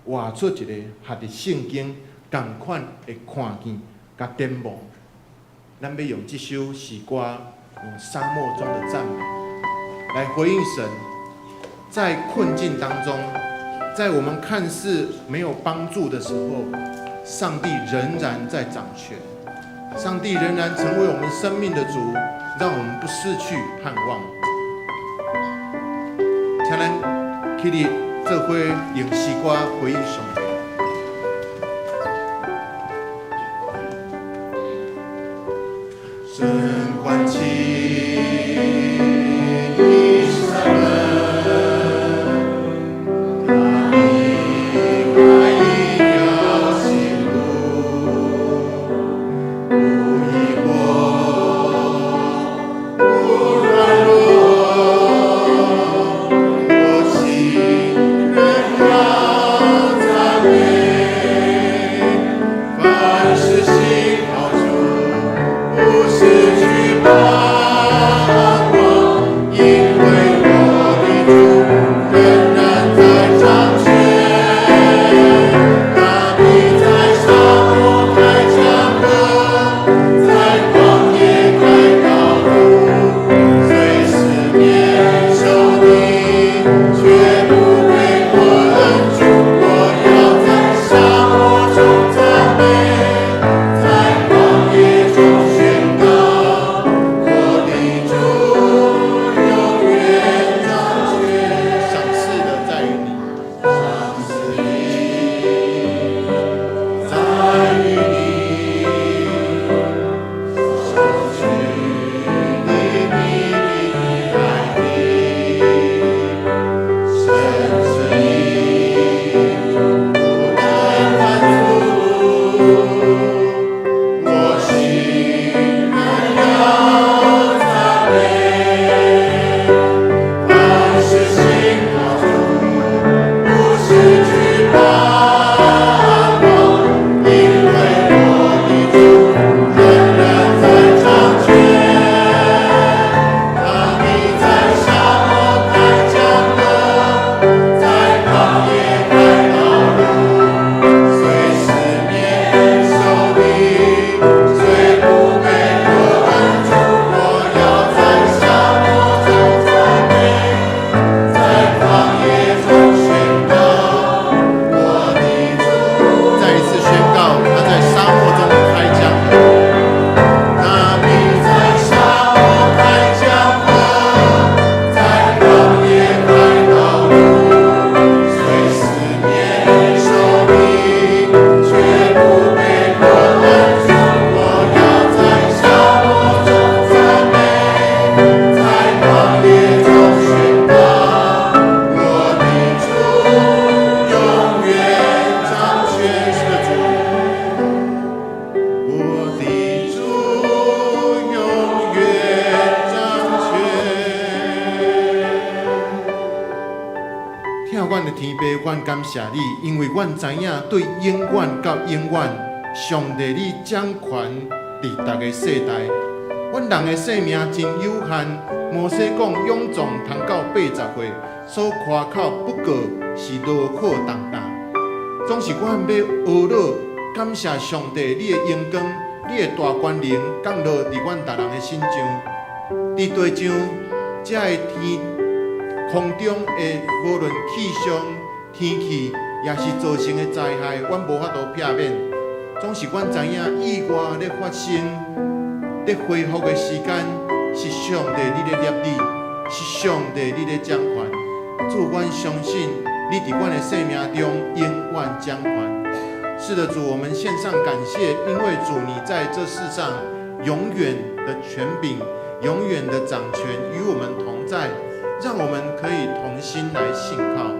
活出一个合佇聖經仝款的看見佮展望。咱欲用這首詩歌，用沙漠中的讚美來回應神，在困境當中，在我們看似沒有幫助的時候，上帝仍然在掌權，上帝仍然成為我們生命的主，讓我們不失去盼望。請咱起立，做伙用詩歌回應上帝。神關起的山門，他已開一條新路，不疑惑，不軟弱，我心仍要讚美，凡事信靠主，不失去盼望，因為我的主仍然在掌權。他必在沙漠開江河，在曠野開道路，雖四面受敵，卻不被困住。我要在沙漠中讚美，在曠野中宣告，我的主永遠掌權。賞賜的在於你，賞賜的在於你，收取的你的代替，神旨意不能反覆，我心仍要讚美，凡事信靠主，不失去盼望，因為我的主仍然在掌權。他必在沙漠開江河，在曠野開道路，雖四面受敵，卻不被困住。我要在沙漠中讚美，在曠野中宣告我的主。再一次宣告，他在沙漠中開江河。他必在沙漠開江河，在曠野開道路，雖四面受敵，卻不被困住。我要在沙漠中讚美，在曠野中宣告我的主永遠掌權。是的，主，我的主永遠掌權。疼阮的天父，阮感謝你，因為阮知影對永遠到永遠，上帝你掌權佇逐个世代。阮人的生命真有限，摩西講勇壯通到80歲，所誇口不過是勞苦重擔。總是阮欲呵咾感謝上帝，你的榮光，你的大權能降落佇阮逐人的身上。佇地上，這个天空中的無論氣象、天氣，也是造成的災害，阮無法度避免。總是阮知影意外咧發生、咧恢復的時間，是上帝你咧攝理，是上帝你咧掌權。主，阮相信你佇阮的生命中永遠掌權。是的，主，我們獻上感謝，因為主你在這世上永遠的權柄，永遠的掌權，與我們同在，讓我們可以同心來信靠。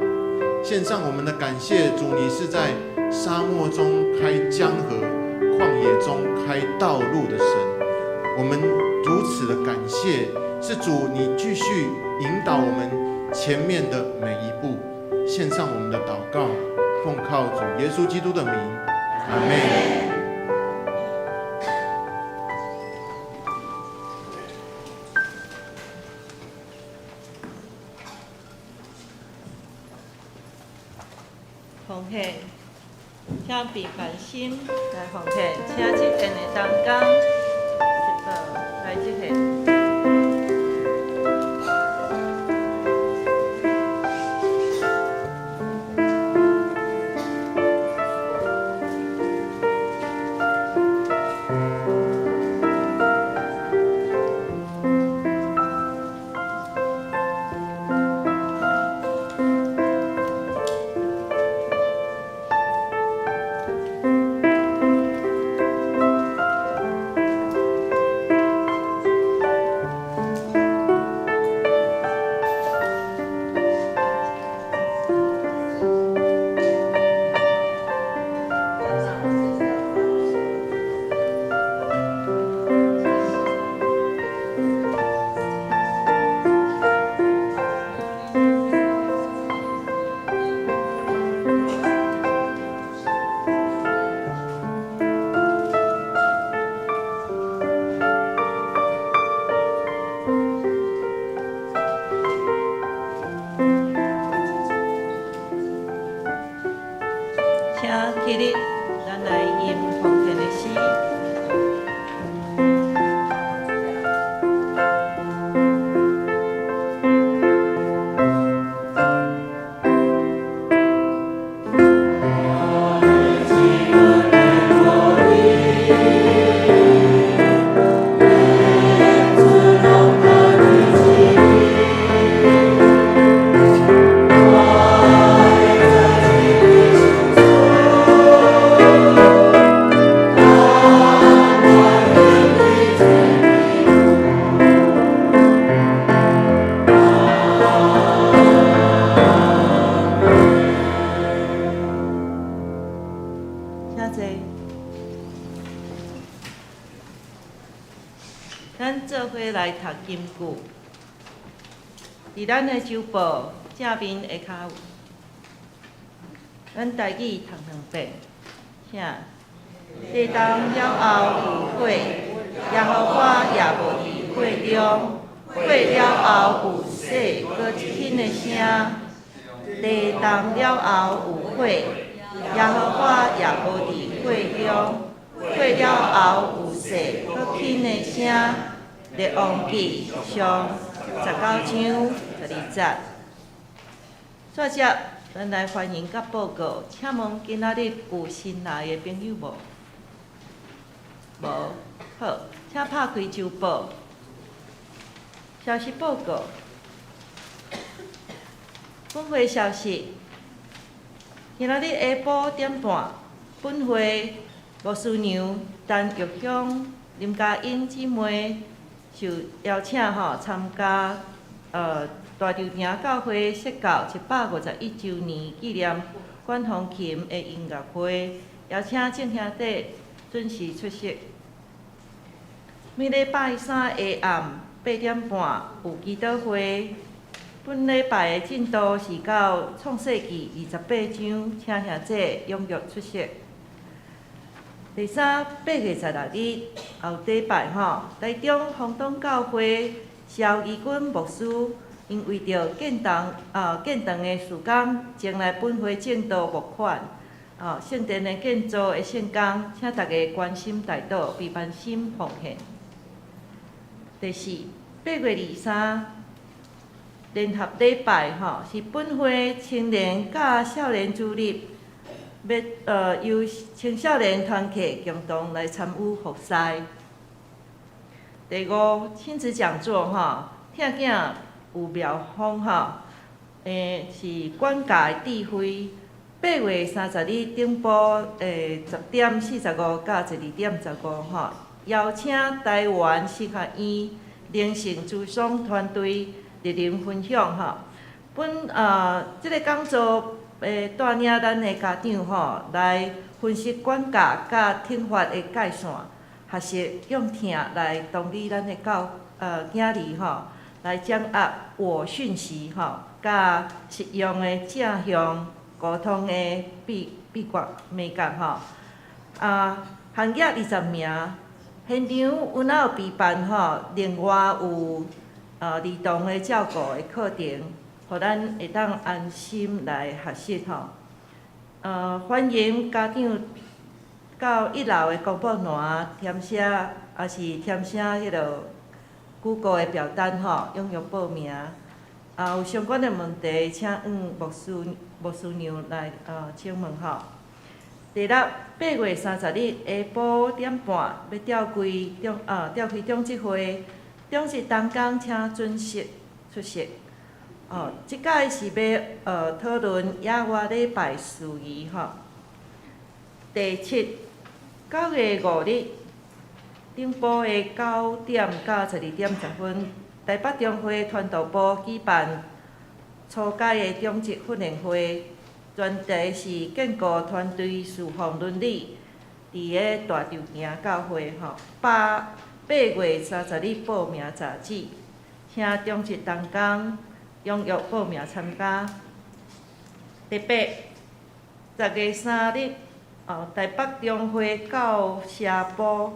獻上我們的感謝，主，你是在沙漠中開江河、曠野中開道路的神。我們如此的感謝，是主你繼續引導我們前面的每一步。獻上我們的禱告，奉靠主耶穌基督的名，阿們。奉獻，請平凡心來奉獻，請執獻的同工來執獻。請起立，咱來吟奉獻的詩。請坐。咱做伙來讀金句，佇咱的週報正面下跤有。咱台語讀兩遍，請。地動了後有火，耶和華也無佇火中；火了後有細閣輕的聲。地動了後有火，耶和華也無佇火中；火了後有細閣輕的聲。列王紀上19章12節。煞接，咱來歡迎佮報告。請問今仔日有新來的朋友無？無，好，請拍開週報。消息報告。本會消息，今仔日下晡點半，本會牧師娘陳玉香、林嘉英姊妹受邀請吼參加大稻埕教會設教151週年紀念管風琴的音樂會，邀請眾兄弟準時出席。每禮拜三下暗8點半有祈禱會。本禮拜的進度是到創世記28章，請兄弟踴躍出席。第三，8月16日後禮拜吼，台中豐東教會蕭義軍牧師，𪜶為著建堂的事工，前來本會證道募款，聖殿的建造的聖工，請大家關心代禱，平凡心奉獻。第四，8月23，聯合禮拜吼，是本會青年佮少年主日。欲由青少年團契共同來參與服侍。第五，親子講座吼，疼囝有妙方吼，是管教的智慧。8月30日頂晡10點45到12點15吼，邀請台灣神學院靈性諮商團隊蒞臨分享吼。本這个講座會帶領咱的家長吼來分析管教佮懲罰的界線，學習用疼來同理咱的教囝兒吼，來掌握我訊息吼，佮實用的正向溝通的秘訣美感吼。啊，限額20名，現場阮也有備辦吼，另外有兒童的照顧的課程，予咱會當安心來學習吼。歡迎家長到一樓的公布欄填寫，抑是填寫彼个 Google 的表單吼，踴躍報名。啊，有相關的問題，請向牧師娘來請問吼。第六，8月30日下晡5點半，欲召開長執會，長執同工請準時出席。哦，這擺是欲討論野外禮拜事宜吼。第七，9月5日頂晡的9點到12點10分，台北中會傳道部舉辦初階的長執訓練會，專題是建構團隊侍奉倫理，佇个大稻埕教會吼。8月30日報名截止，請長執同工踴躍報名參加。第八，10月3日，哦，台北中會教社部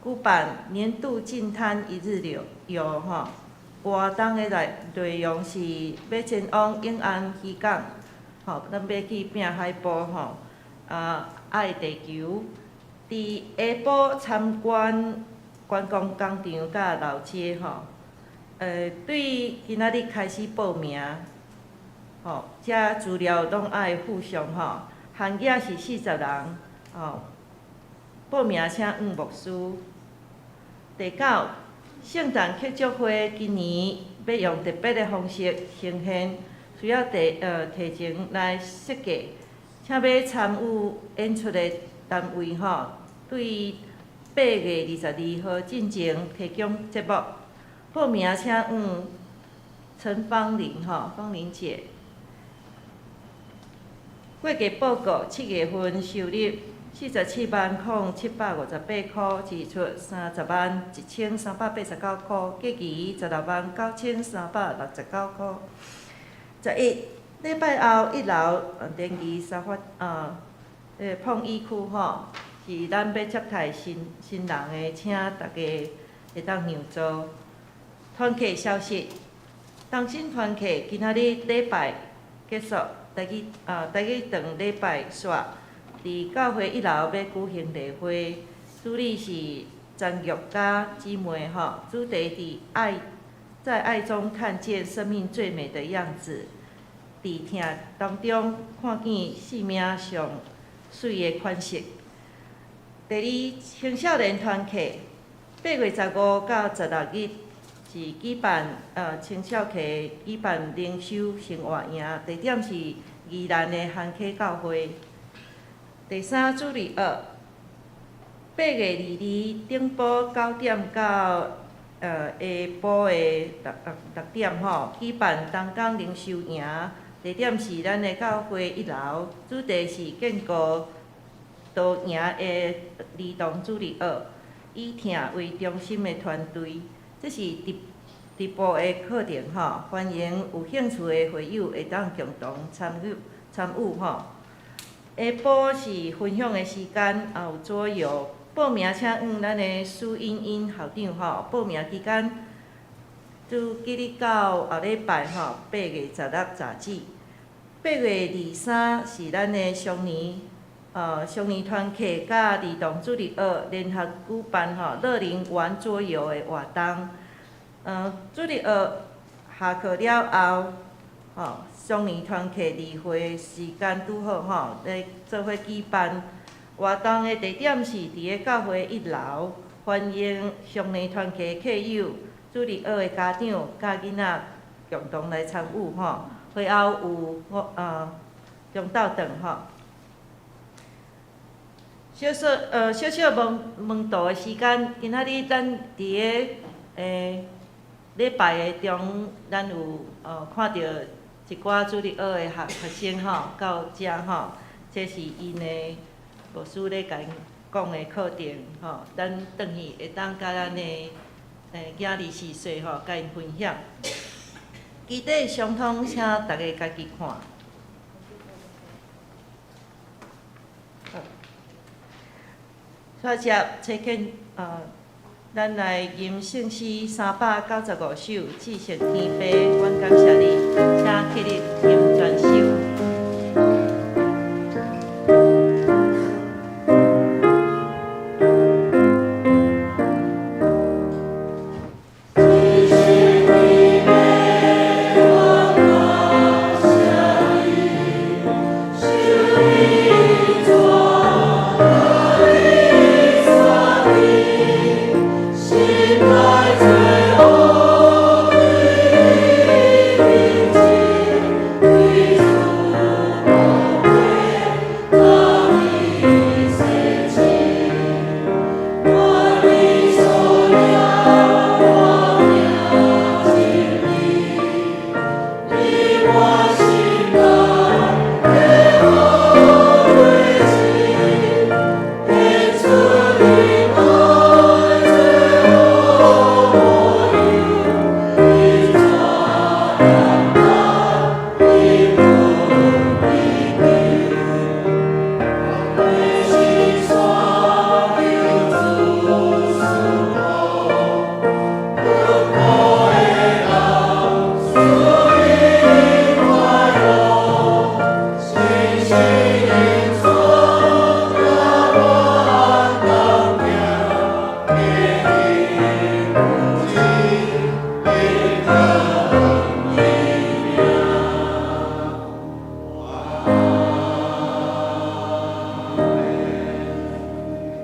舉辦年度淨灘一日遊吼，活動的內容是欲前往永安漁港，吼，咱欲去拼海報吼，啊，愛地球，佇下晡參觀觀光工廠佮老街吼，對今仔日開始報名，吼，這資料攏愛附上吼，限額是40人，吼，報名請問牧師。第九，聖誕慶祝會今年欲用特別的方式呈現，需要提前來設計，請欲參與演出的單位吼，對8月22號進前提供節目。報名請問陳芳玲吼，芳玲姐。會計報告7月份收入470,758塊，支出301,389塊，結餘169,369塊。11禮拜後一樓聯誼沙發碰椅區吼，是咱欲接待新人的，請大家會當讓座。團契消息，同心團契今仔日禮拜結束，台語堂禮拜煞，佇教會一樓欲舉行例會，主禮是張玉嘉姊妹吼，主題佇愛在愛中看見生命最美的樣子，佇疼當中看見生命上媠的款式。第二，青少年團契，8月15到16日是舉辦青少契舉辦靈修生活營，地點是宜蘭的韓溪教會。第三，主日學，8月22頂晡9點到下晡的6點吼，舉辦同工靈修營，地點是咱的教會一樓，主題是建構多贏的兒童主日學，以疼為中心的團隊，這是直播的課程吼，歡迎有興趣的會友會當共同參與吼。下晡是分享的時間，也有桌遊。報名請問咱的蘇英英校長吼。報名期間自即日到後禮拜吼，8月16截止。8月23是咱的雙年團契佮兒童主日學聯合舉辦吼樂齡玩桌遊的活動。主日學下課了後，吼，雙年團契例會時間拄好吼，咧做伙舉辦。活動的地點是佇个教會一樓，歡迎雙年團契客友、主日學的家長佮囡仔共同來參與吼。會後有中晝頓吼。小小小小問問道的時間，今仔日咱佇个禮拜的中，咱有看著一寡主日學的學學生吼到遮吼，這是𪜶的牧師咧共𪜶講的課程吼，咱轉去會當佮咱的囝兒四歲吼，共𪜶分享。基底相通，請大家家己看。煞接請見，咱來吟聖詩395首，至聖天父，阮感謝你，請起立吟全首。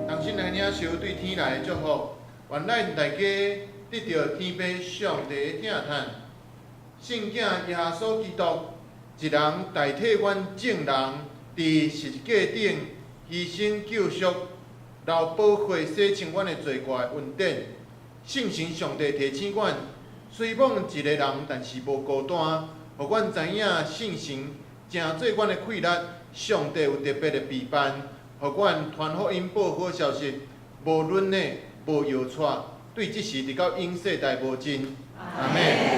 同心來領受對天來的祝福，願咱大家得著天父上帝的疼疼，聖子耶穌基督一人代替阮眾人，佇十字架頂犧牲救贖，流寶血洗清阮的罪過的恩典。聖神上帝提醒阮，雖罔一个人，但是無孤單，予阮知影聖神成做阮的氣力，上帝有特別的備辦，予阮傳福音報好消息，無忍的，無搖掣，對這時直到永世代無盡。阿們。